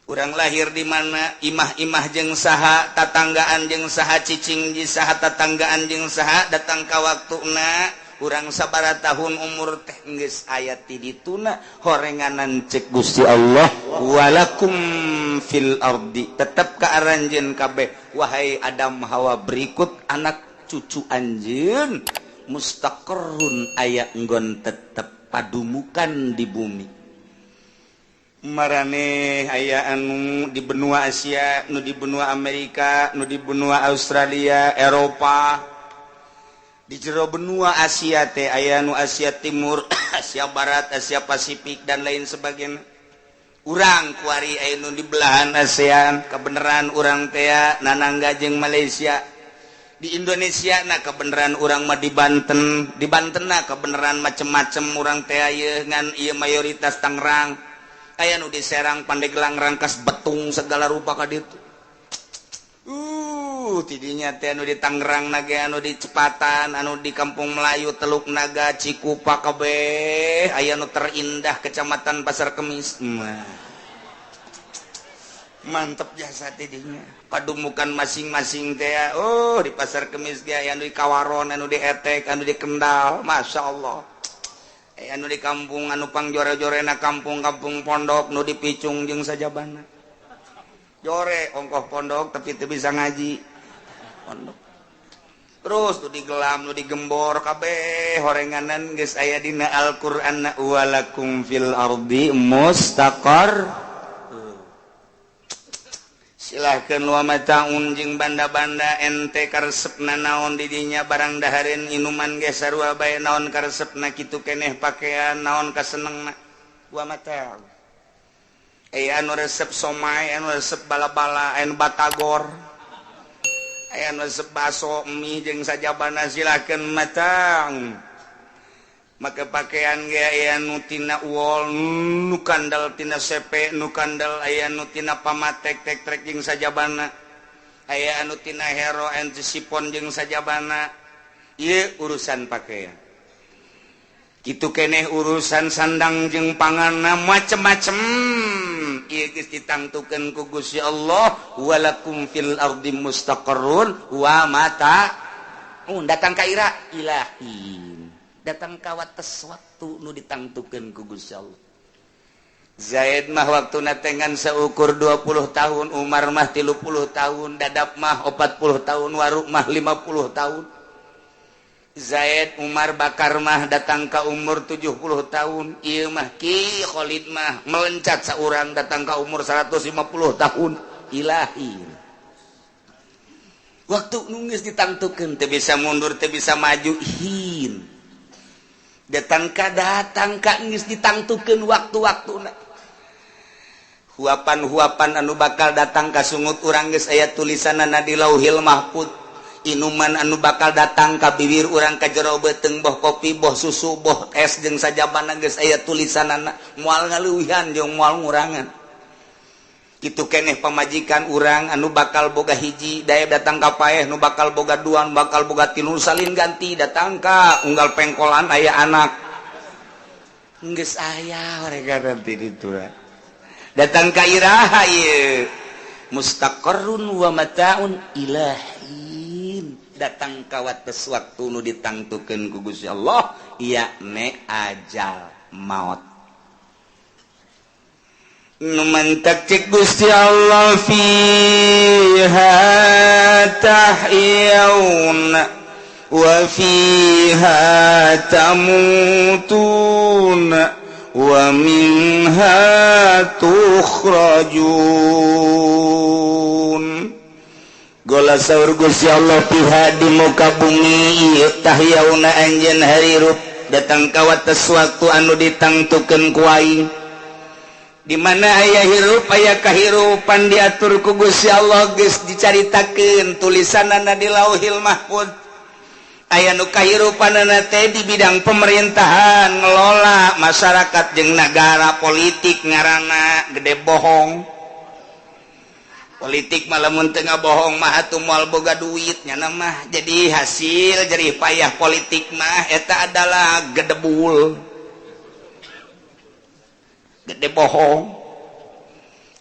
Urang lahir di mana, imah-imah jeung saha, tatanggaan jeung saha, cicing di saha, tatanggaan jeung saha, datang ka waktuna urang sabaraha tahun umur teh geus aya ti dituna horenganan. Cek Gusti Allah, walakum fil ardi, tetep ka aranjeun kabeh, wahai Adam, Hawa, berikut anak cucu anjeun, mustaqarrun aya nggon tetep padumukan di bumi. Maraneh aya anu di benua Asia, nu di benua Amerika, nu di benua Australia, Eropa. Di jero benua Asia teh aya nu Asia Timur, Asia Barat, Asia Pasifik, dan lain sebagainya. Urang kuari aya nu di belahan ASEAN, kebenaran urang teh nanangga jeung Malaysia. Di Indonesia, nah, kebenaran urang mah di Banten. Di Banten, nah, kebenaran macem-macem urang teh ieu, ngan ieu mayoritas Tangerang. Aya nu di Serang, Pandeglang, Rangkas Betung, segala rupa ka ditu. Tidinya teh anu di Tangerang nage, anu di Cepatan, anu di Kampung Melayu, Teluk Naga, Cikupa, kabeh aya nu terindah Kecamatan Pasar Kemis. Mah mantep jasa tidinya padumukan masing-masing teh. Oh, di Pasar Kemis ge aya anu di Kawaron, anu di Etek, anu di Kendal, Masya Allah. Anu di kampung anu pangjore-jorena kampung-kampung pondok, nu di Picung jeung sajabana jore ongkoh pondok tapi teu bisa ngaji pondok. Terus tuh di Gelam, nu di Gembor, kabeh horenganan geus aya dina Al-Qur'an, walakum fil ardi mustaqar. Silahkan, wa mataun jeung banda-banda ente karesepna naon didinya, barang dahareun, inuman ge sarua bae, naon karesepna kitu keneh, pakaian naon kasenengna. Wa mataun, aya anu resep somai, anu resep bala-bala, anu batagor, aya anu resep baso, mie jeung sajabana, silakeun matang. Maka pakaian ge aya nu tina wol, nu kandel tina sepe, nu kandel aya nu tina pamatek, tek trek jeung sajabana, aya anu tina hero, anu sipon jeung sajabana. Ieu urusan pakaian. Kitu keneh urusan sandang jeung panganna, macem-macem. Ieu geus ditangtukeun ku Gusti Allah, walakum fil ardi mustaqarrun wa mata datang ka ira? Ila hin, datang ka wates waktu nu ditangtukeun ku Gusti Allah. Zaid mah waktu natengan seukur 20 tahun, Umar mah 30 tahun, Dadap mah 40 tahun, Waruk mah 50 tahun. Zaid, Umar, Bakar mah datang ke umur 70 tahun. Ieu mah Ki Khalid mah melencat seorang datang ke umur 150 tahun. Ila hin, waktu nu geus ditangtukeun, teu bisa mundur, teu bisa maju. Hin datang ka, datang ka geus ditangtukeun waktu-waktuna. Huapan-huapan anu bakal datang ka sungut urang geus aya tulisanana di Lauhil Mahfud. Inuman anu bakal datang ka bibir urang, ka jero beuteung, boh kopi, boh susu, boh es, jeung sajabana geus aya tulisanana, moal ngaleuwihan jeung moal ngurangan. Kitu keneh pamajikan urang anu bakal boga hiji daya, datang ka paeh nu bakal boga dua, nu bakal boga tilu, salin ganti, datang ka unggal pengkolan aya anak, geus aya mereka nanti itu. Datang ka iraha ieu? Mustaqarrun wa mata'un ilahin. Datang ka wates waktu nu ditangtukeun ku Gusti Allah, yakni ajal maut. Nu mantak cek Gusti Allah, fiha tahyauna wa fiha tamutuna wa minha tukhrajun. Gola saur Gusti Allah, fiha di muka bumi ieu, tahyauna anjeun harirup, datang ka wates waktu anu ditangtukeun ku aing. Di mana aya hirup, aya kahirupan diatur ku Gusti Allah, geus dicaritakeun tulisanana di Lauhil Mahfud. Aya nu kahirupanana teh di bidang pemerintahan, ngelola masyarakat jeung negara, politik ngaranna. Gede bohong politik malah, mun teu bohong mah atuh moal boga duit nya mah. Jadi hasil jerih payah politik mah eta adalah gedebul, gede bohong.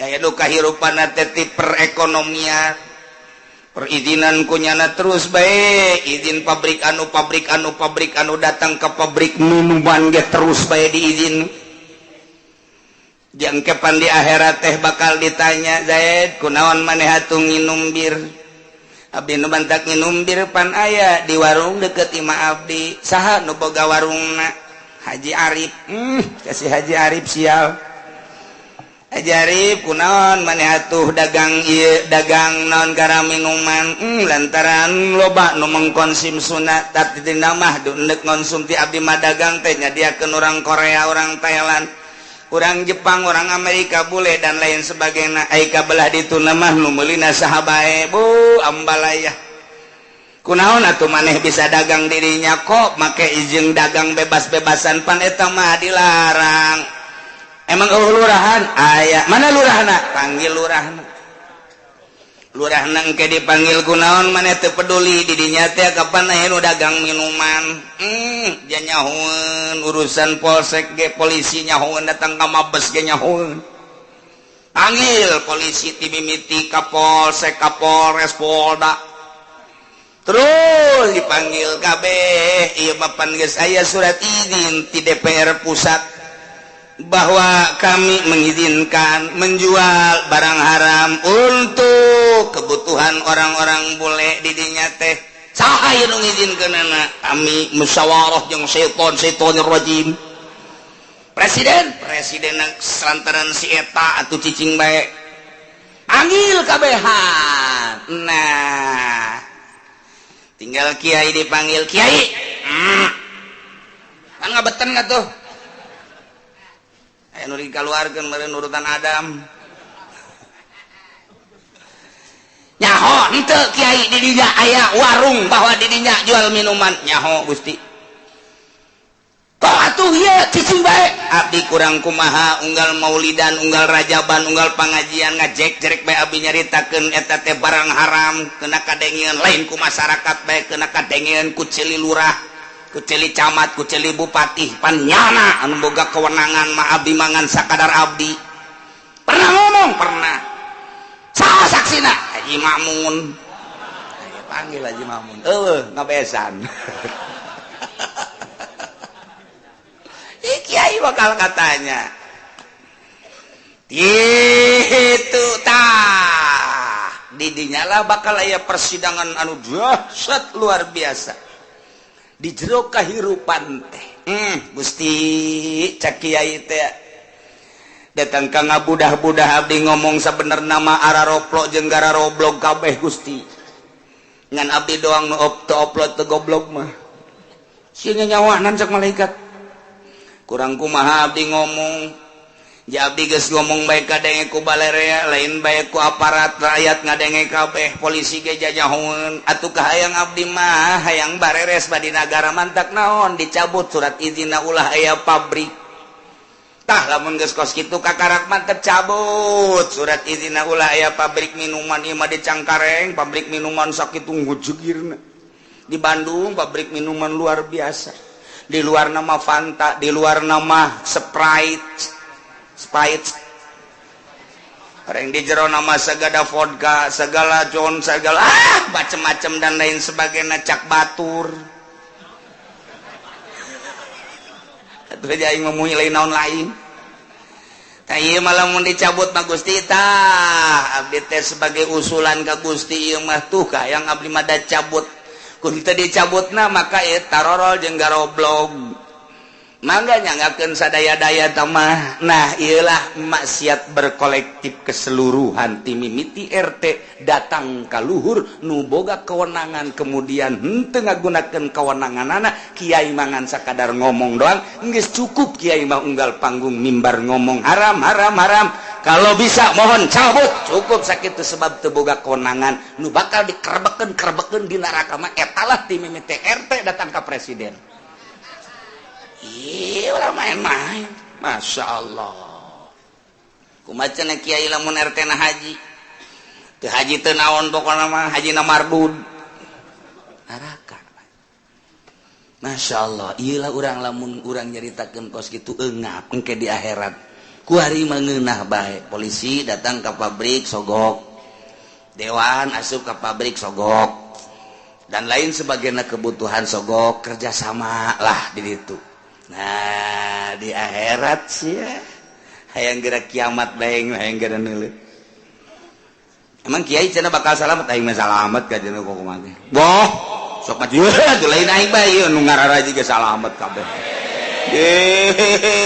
Aya nu kahirupan teh perekonomian, perizinan kunyana terus bae, izin pabrik anu, pabrik anu, pabrik anu, datang ke pabrik minuman ge terus bae diizin. Jangkepan di akhirat teh bakal ditanya, "Zaid, kunaon maneh atuh nginum bir?" "Abdi nu mantak nginum bir pan aya di warung deket imah abdi." "Saha nu boga warungna?" "Haji Arif." Kasih Haji Arif sial. "Haji Arif, kunaon maneh atuh dagang ieu, dagang naon gara minuman?" Lantaran loba nu mengkonsumsuna, tapi dina mah ndek ngonsumti, abdi mah dagang teh nyadiakeun orang Korea, orang Thailand, orang Jepang, orang Amerika, bule, dan lain sebagainya. Ai ka belah ditu mah nu meulina saha bae, bu ambalaya." "Kunaon atuh maneh bisa dagang dirinya, kok make izin dagang bebas-bebasan? Pan eta mah dilarang." "Emang euweuh lurahan?" "Aya." "Mana lurahna? Panggil lurahna." Lurahna engke dipanggil. "Kunaon maneh teu peduli di dinya teh kapan aya nu dagang minuman?" Dia nyahoeun urusan polsek ge, polisi nyahoeun, datang ka Mabes ge nyahoeun. Panggil polisi ti mimiti Kapolsek, Kapolres, Polda, terus dipanggil kabeh. Ieu mah pan geus aya surat izin ti DPR pusat bahwa kami mengizinkan menjual barang haram untuk kebutuhan orang-orang bule di dinya teh. Saha ieu nu ngizinkeunana?" "Kami musyawarah jeung seton, seton rajim, presiden, presiden lantaran si eta atuh cicing bae." Panggil kabehan. Nah, tinggal kiai dipanggil. "Kiai, Kan ngabeten nggak tuh? Aya nu dikaluarkeun meureun urutan Adam. Nyaho henteu, kiai, di dinya aya warung, bahwa di dinya jual minuman?" "Nyaho, Gusti." "Kok atuh ieu cicing bae?" "Abdi kurang kumaha, unggal maulidan, unggal rajaban, unggal pangajian, ngajek jerek bae abdi nyaritakeun eta teh barang haram. Kena kadengeun lain ku masyarakat bae, kena kadengeun ku ceuli lurah, ku ceuli camat, ku ceuli bupati. Pan nyana anu boga kewenangan mah, abdi mangan sakadar abdi." "Pernah ngomong?" "Pernah." "Saha saksina?" "Haji Makmun." Ayo panggil Haji Makmun. Eueuh, ngabesan. Kiai bakal katanya itu tah didinya lah bakal aya persidangan anu dahsyat luar biasa di jero kahirupan teh. Gusti, cak kiai teh, datang ka ngabudah-budah, abdi ngomong sabenerna mah araroplok jeung gararoblog kabeh, Gusti, ngan abdi doang nu teu oplot, teu goblok mah." "Sieun nyawanan," cak malaikat. "Kurang kumaha abdi ngomong Abdi geus ngomong bae kadenge ku balerea lain bae ku aparat rakyat ngadenge kabeh polisi ge jajahoeun atuh kahayang abdi mah hayang bareres badi nagara mantak naon dicabut surat izinna ulah aya pabrik. Tah lamun geus kos kitu kakarak mantep cabut surat izinna ulah aya pabrik minuman ieu mah di Cangkareng pabrik minuman sakitu ngujegirna. Di Bandung pabrik minuman luar biasa. Di luar nama Fanta, di luar nama Sprite. Sprite orang di jero nama segala vodka, segala john, segala macem-macem dan lain sebagainya cak batur. Atuh aja aing memuhi lain naon lain. Tah ieu mah lamun dicabut mah Gusti tah abdi teh sebagai usulan ka Gusti ieu mah tuh ka yang abdi mah da cabut. Kun teu dicabutna maka ieu tarorol jeung garoblog. Mangga nyanggakeun sadaya-daya tamah. Nah iyalah maksiat berkolektif keseluruhan ti mimiti RT datang ka luhur nu boga kewenangan kemudian henteu ngagunakeun kewenanganana kiai mangan sakadar ngomong doang geus cukup kiai mah unggal panggung mimbar ngomong haram haram haram kalau bisa mohon cabut cukup sakitu sebab teu boga kewenangan nu bakal dikerebekeun-kerebekeun di neraka mah etalah ti mimiti RT datang ka presiden. Iya, ulah main-main. Masya Allah. Kumaha cenah kiai lamun RT na haji. Teu haji teu naon pokona mah haji na mardud. Neraka. Masya Allah. Ieu lah urang lamun urang nyaritakeun kos kitu eungap engke di akhirat. Kuari mah ngeunah bae. Polisi datang ka pabrik sogok. Dewan asup ka pabrik sogok. Dan lain sebagainya kebutuhan sogok kerjasama lah di ditu. Nah di akhirat sih ya hayang gerak kiamat bae hayang gerak neuleuh. Emang kiai cenah bakal salamet aing mah salamet ka cenah kok kumaha teh. Boh sok mah atuh lain aing bae ieu nu ngararaji ge salamet kabeh.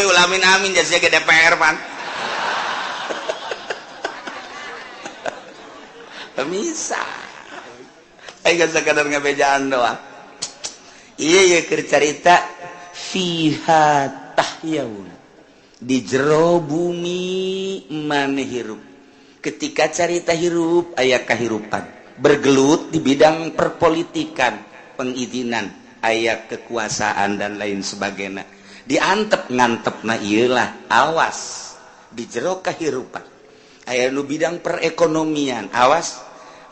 Ulah amin amin jasa ge DPR pan. Pemisah. Aing geus sakadar ngabejaan doang. Ieu ye keur carita fiha tahyaun di jero bumi maneh hirup. Ketika carita hirup aya kahirupan bergelut di bidang perpolitikan pengizinan aya kekuasaan dan lain sebagainya diantep ngantepna ieulah awas di jero kahirupan aya nu bidang perekonomian awas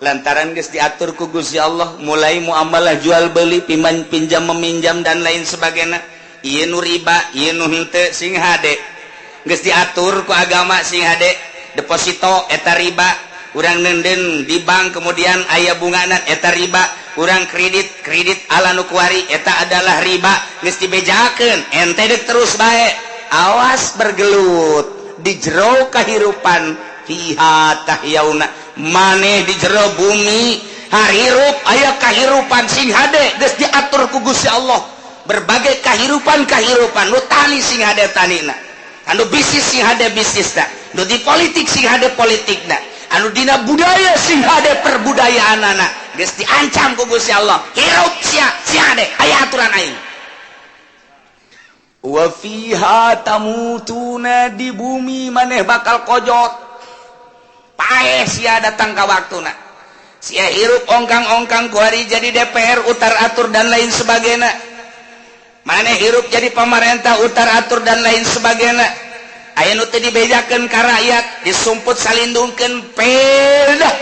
lantaran geus diatur ku Gusti Allah mulai muamalah jual beli piman pinjam meminjam dan lain sebagainya ieu nu riba ieu nu henteu sing hade geus diatur ku agama sing hade deposito eta riba urang nenden di bank kemudian aya bungana eta riba urang kredit kredit ala nu kuari eta adalah riba geus dibejakeun ente deuk terus bae awas bergelut di jero kahirupan fiha tahyauna maneh di jero bumi harirup aya kahirupan sing hade geus diatur ku Gusti Allah berbagai kahirupan-kahirupan nu tani sing hade tanina anu bisnis sing hade bisnisna nu di politik sing hade politikna anu dina budaya sing hade perbudayaanana geus diancam ku Gusti Allah hirup sia sing hade aya aturan aing wa fiha tamutuna di bumi maneh bakal kojot paeh sia datang ka waktuna sia hirup ongkang-ongkang kuari jadi DPR utar atur dan lain sebagainya maneh hirup jadi pemerintah utar atur dan lain sebagainya aya nu teu dibejakeun ka rakyat disumput salindungkeun pedah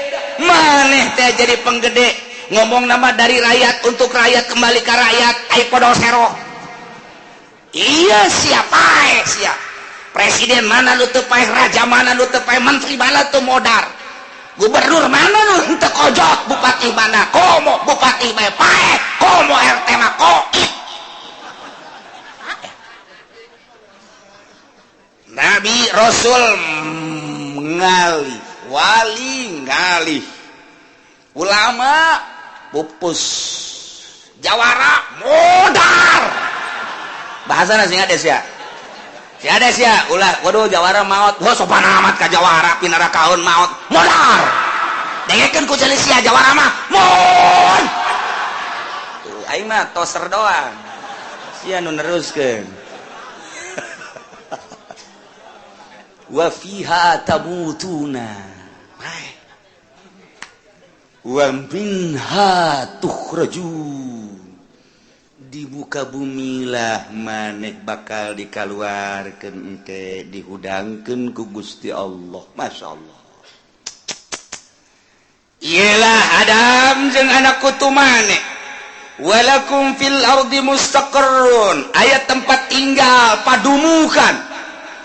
maneh teh jadi penggede ngomong nama dari rakyat untuk rakyat kembali ka rakyat ai podol sero iya sia paeh sia presiden mana nu teu paeh raja mana nu teu paeh menteri mana teu modar gubernur mana nu teu kojot bupati mana komo bupati mah paeh komo RT mah koit. Nabi Rasul ngalih wali ngalih ulama pupus jawara modar bahasana sing ades ya si ades ya ulah waduh jawara maot oh sopan amat ka jawara pinara kaun maot modar dengekeun ku ceuli sia jawara mah mon tuh aing mah toser doang sia nu neruskeun. Wa fiha tamutuna wa minha tukhrajun. Di muka bumi lah maneh bakal dikaluarkeun engke dihudangkeun ku Gusti Allah. Masya Allah. Iyalah Adam jeung anak kutu maneh. Walakum fil ardi mustaqarrun, aya tempat tinggal padumukan.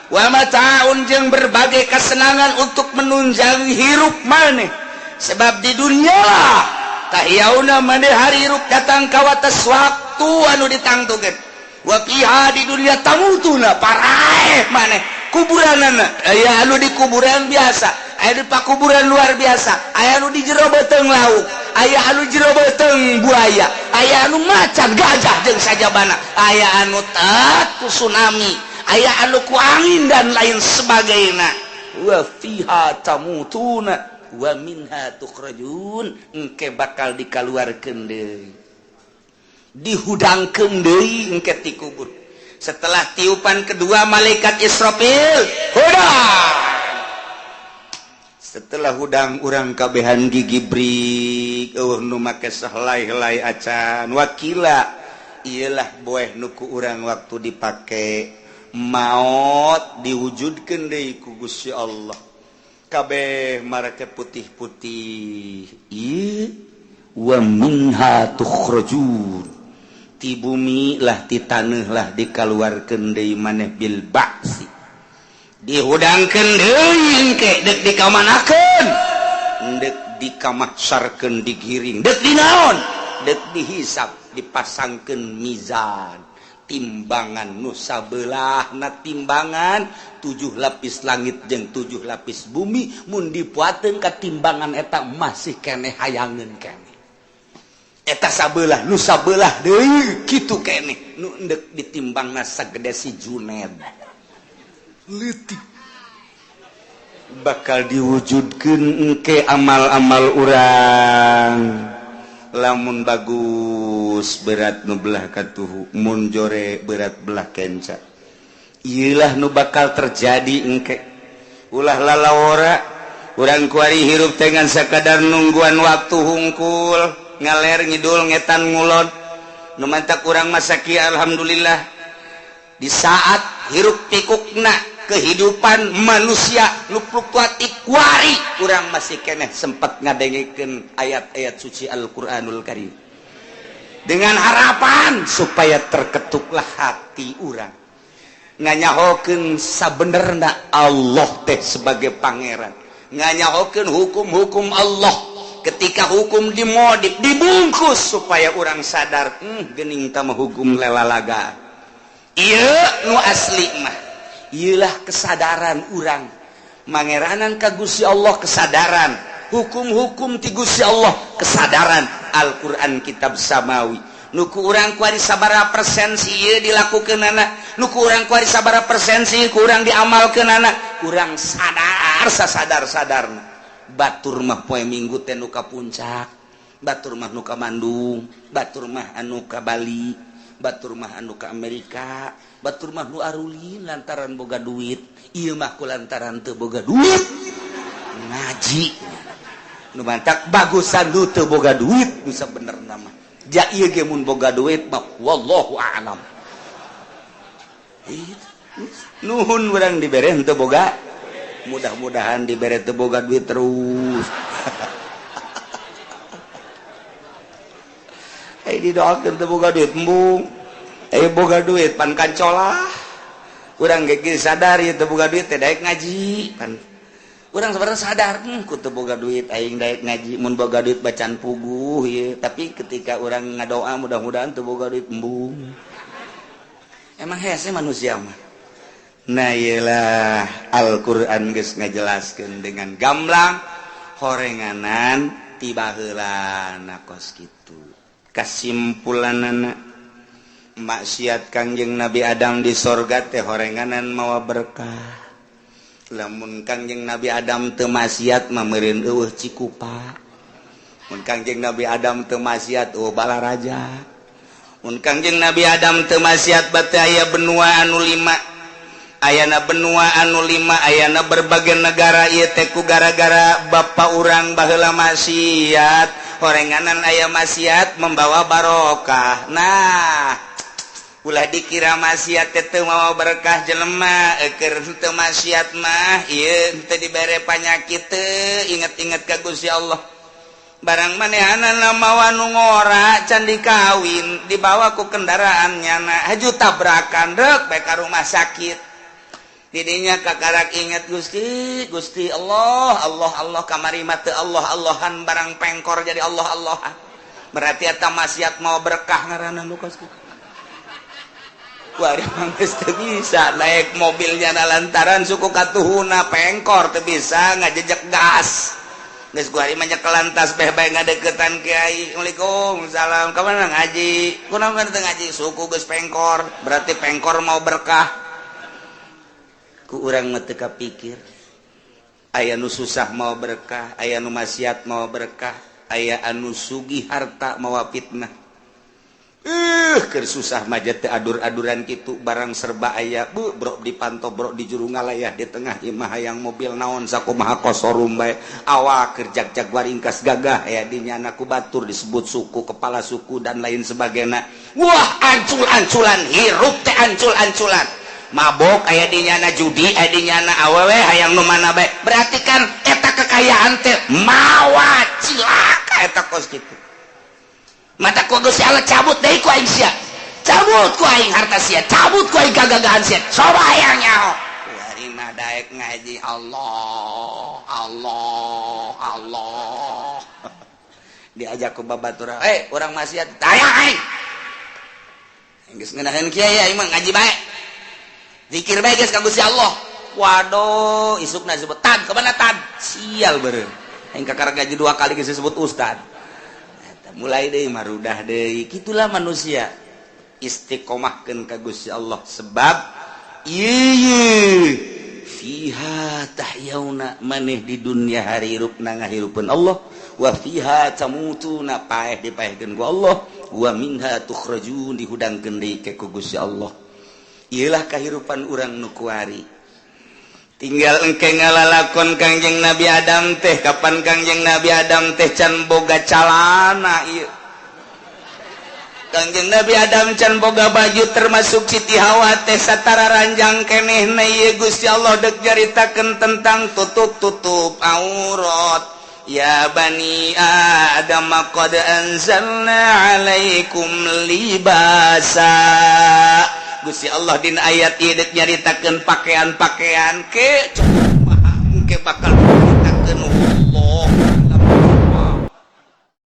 Wa mata'un jeung berbagai kesenangan untuk menunjang hirup maneh. Sebab di dunia lah tahyauna maneh hirup datang ka wates waktu anu ditangtukeun. Wa fiha di dunia tamutuna paraeh maneh kuburanana aya anu di kuburan biasa, aya di pakuburan luar biasa, aya anu di jero beuteung laut, aya anu jero beuteung buaya, aya anu macan gajah jeung sajabana, aya anu tat ku tsunami, aya anu ku angin dan lain sebagainya. Wa fiha tamutuna wa minha tukhrajun, engke bakal dikaluarkeun deui, dihudangkeun deui engke ti kubur. Setelah tiupan kedua malaikat Israfil, hudang. Setelah hudang urang kabehan gigi brik, eueuh nu make sahelai-helai acan. Wakila iyalah boeh nu ku urang waktu dipake maot diwujudkeun deui ku Gusti Allah. Kabeh marake putih-putih. Ieu wa minha tukhrajun. Ti bumi lah ti taneuh lah dikaluarkeun deui maneh bil ba'si. Dihudangkeun deui engke deuk dikamanakeun? Deuk dikamaksarkeun digiring. Deuk dinaon? Deuk dihisap, dipasangkeun mizan. Timbangan nu sabelahna timbangan 7 lapis langit jeung 7 lapis bumi mun dipuateun ka timbangan eta masih keneh hayangeun keneh. Eta sabelah nu sabelah deui kitu keneh nu endek ditimbangna sagede si Juned. Leutik. Bakal diwujudkeun engke amal-amal urang. Lamun bagus berat nu belah katuhu, mun jore berat belah kenca. Ieulah nu bakal terjadi engke. Ulah lalawora urang kuari hirup dengan sakadar nungguan waktu hungkul, ngaler ngidul ngetan ngulon. Nu mantak urang masaki alhamdulillah di saat hirup pikukna kehidupan manusia nu fluktuatif kuari urang masih keneh sempat ngadengekeun ayat-ayat suci Al-Qur'anul Karim dengan harapan supaya terketuklah hati urang nganyahokeun sabenerna Allah teh sebagai pangeran, nganyahokeun hukum-hukum Allah ketika hukum dimodif dibungkus supaya urang sadar geuning tah mah hukum lelalaga ieu nu asli mah. Iyalah kesadaran urang mangeranan ka Gusti Allah, kesadaran hukum-hukum ti Gusti Allah, kesadaran Al-Qur'an kitab samawi nu ku urang kuari sabaraha persen sih ieu dilakukeunana, nu ku urang kuari sabaraha persen sih ku urang diamalkeunana, urang sadar sasadar-sadarna. Batur mah poe Minggu teh nu ka Puncak, batur mah nu ka Bandung, batur mah anu ka Bali, batur mah anu ka Amerika, batur mah nu arulin lantaran boga duit, ieu mah ku lantaran teu boga duit ngaji. Nu mantak bagusan nu teu boga duit nu sabenerna mah. Ja ieu ge mun boga duit mah wallahu a'lam. Nuhun urang dibere henteu boga, mudah-mudahan dibere teu boga duit terus. Hey didoakeun teu boga duit embung. Boga duit pan kancolah. Urang ge sadar ieu teu boga duit teh daek ngaji. Pan urang sebenarnya sadar ku teu boga duit aing daek ngaji, mun boga duit bacan puguh ieu. Tapi ketika urang ngadoa mudah-mudahan teu boga duit embung. Emang hese manusia mah. Nah iyalah Al-Qur'an geus ngajelaskeun dengan gamblang horenganan ti baheulana kos kitu. Kasimpulanana maksiat Kangjeng Nabi Adam di sorga teh horenganan mawa berkah. Lamun Kangjeng Nabi Adam teu maksiat mah meureun eueuh Cikupa. Mun Kangjeng Nabi Adam teu maksiat eueuh Balaraja. Mun Kangjeng Nabi Adam teu maksiat bate aya benua anu 5. Ayana benua anu lima, ayana berbagai negara. Ieu teh ku gara-gara bapak urang baheula maksiat. Horenganan aya maksiat membawa barokah. Nah, ulah dikira maksiat teh teu mawa berkah. Jelema keur teu maksiat mah ieu teu dibere panyakit teu inget-inget ka Gusti Allah. Barang manehanana mawa nu ngora, can dikawin, dibawa ku kendaraan nyana, haju tabrakan, rek bae ka rumah sakit. Didinya kakarak inget Gusti, Gusti Allah, Allah, Allah. Kamari mah teu Allah Allahan, barang pengkor jadi Allah Allah. Berarti eta maksiat mawa berkah ngaranna nu kos kitu. Kuari mah geus teu bisa naik mobilnya na lantaran suku katuhuna pengkor, teu bisa ngajejek gas. Geus kuari mah nyekelan tasbeh bae, ngadeukeutan kiai, "Waalaikumsalam, ka mana?" "Ngaji." "Kunaon teu ngaji?" "Suku geus pengkor." Berarti pengkor mawa berkah. Ku urang mah teu kapikir. Aya nu susah mawa berkah, aya nu maksiat mawa berkah, aya anu sugih harta mawa fitnah. Keur susah mah teu adur-aduran kitu, barang serba aya, bu brok dipantau, brok di juru ngalayah di tengah imah, hayang mobil naon sakumaha kosorum bae. Awak keur jag-jag waringkas gagah aya di nyana, ku batur disebut suku, kepala suku, dan lain sebagainya. Wah, ancul-anculan hirup teh, ancul-anculan, mabok aya di nyana, judi aya di nyana, awewe hayang nu mana bae. Berarti kan eta kekayaan teh mawa cilaka eta kos kitu. Mata ku Gusti Allah cabut deui ku aing sia, cabut ku aing harta sia, cabut ku aing kagagahan sia, coba hayang nyaho. Kuari mah daek ngaji, Allah Allah Allah. Diajak ku babatur, "Eh, urang maksiat." "Taya aing geus ngeunaheun kiai, aing mah ngaji bae, zikir bae geus ka Gusti Allah." Waduh, isukna disebut, "Tad, kemana tad?" Sial beureum aing, kakara gaji dua kali geus disebut ustad. Mulai deui marudah deui. Kitulah manusia, istiqomahkeun ka Gusti Allah, sebab ieu fiha tahyauna, maneh di dunia harirupna ngahirupeun Allah, wa fiha tamutuna, paeh dipaehkeun ku Allah, wa minha tukhrajun, dihudangkeun deui ke ku Gusti Allah. Ieulah kahirupan urang nu kuari. Tinggal engke ngalalakon Kangjeng Nabi Adam teh. Kapan Kangjeng Nabi Adam teh can boga calana ieu, Kangjeng Nabi Adam can boga baju, termasuk Siti Hawa teh satara ranjang keneh. Na ieu Gusti Allah dek nyaritakeun tentang tutup-tutup aurat. Ya bani Adam qad anzalna alaikum libasa. Gusti Allah dina ayat ieu dek nyaritakeun pakaian-pakaian ke.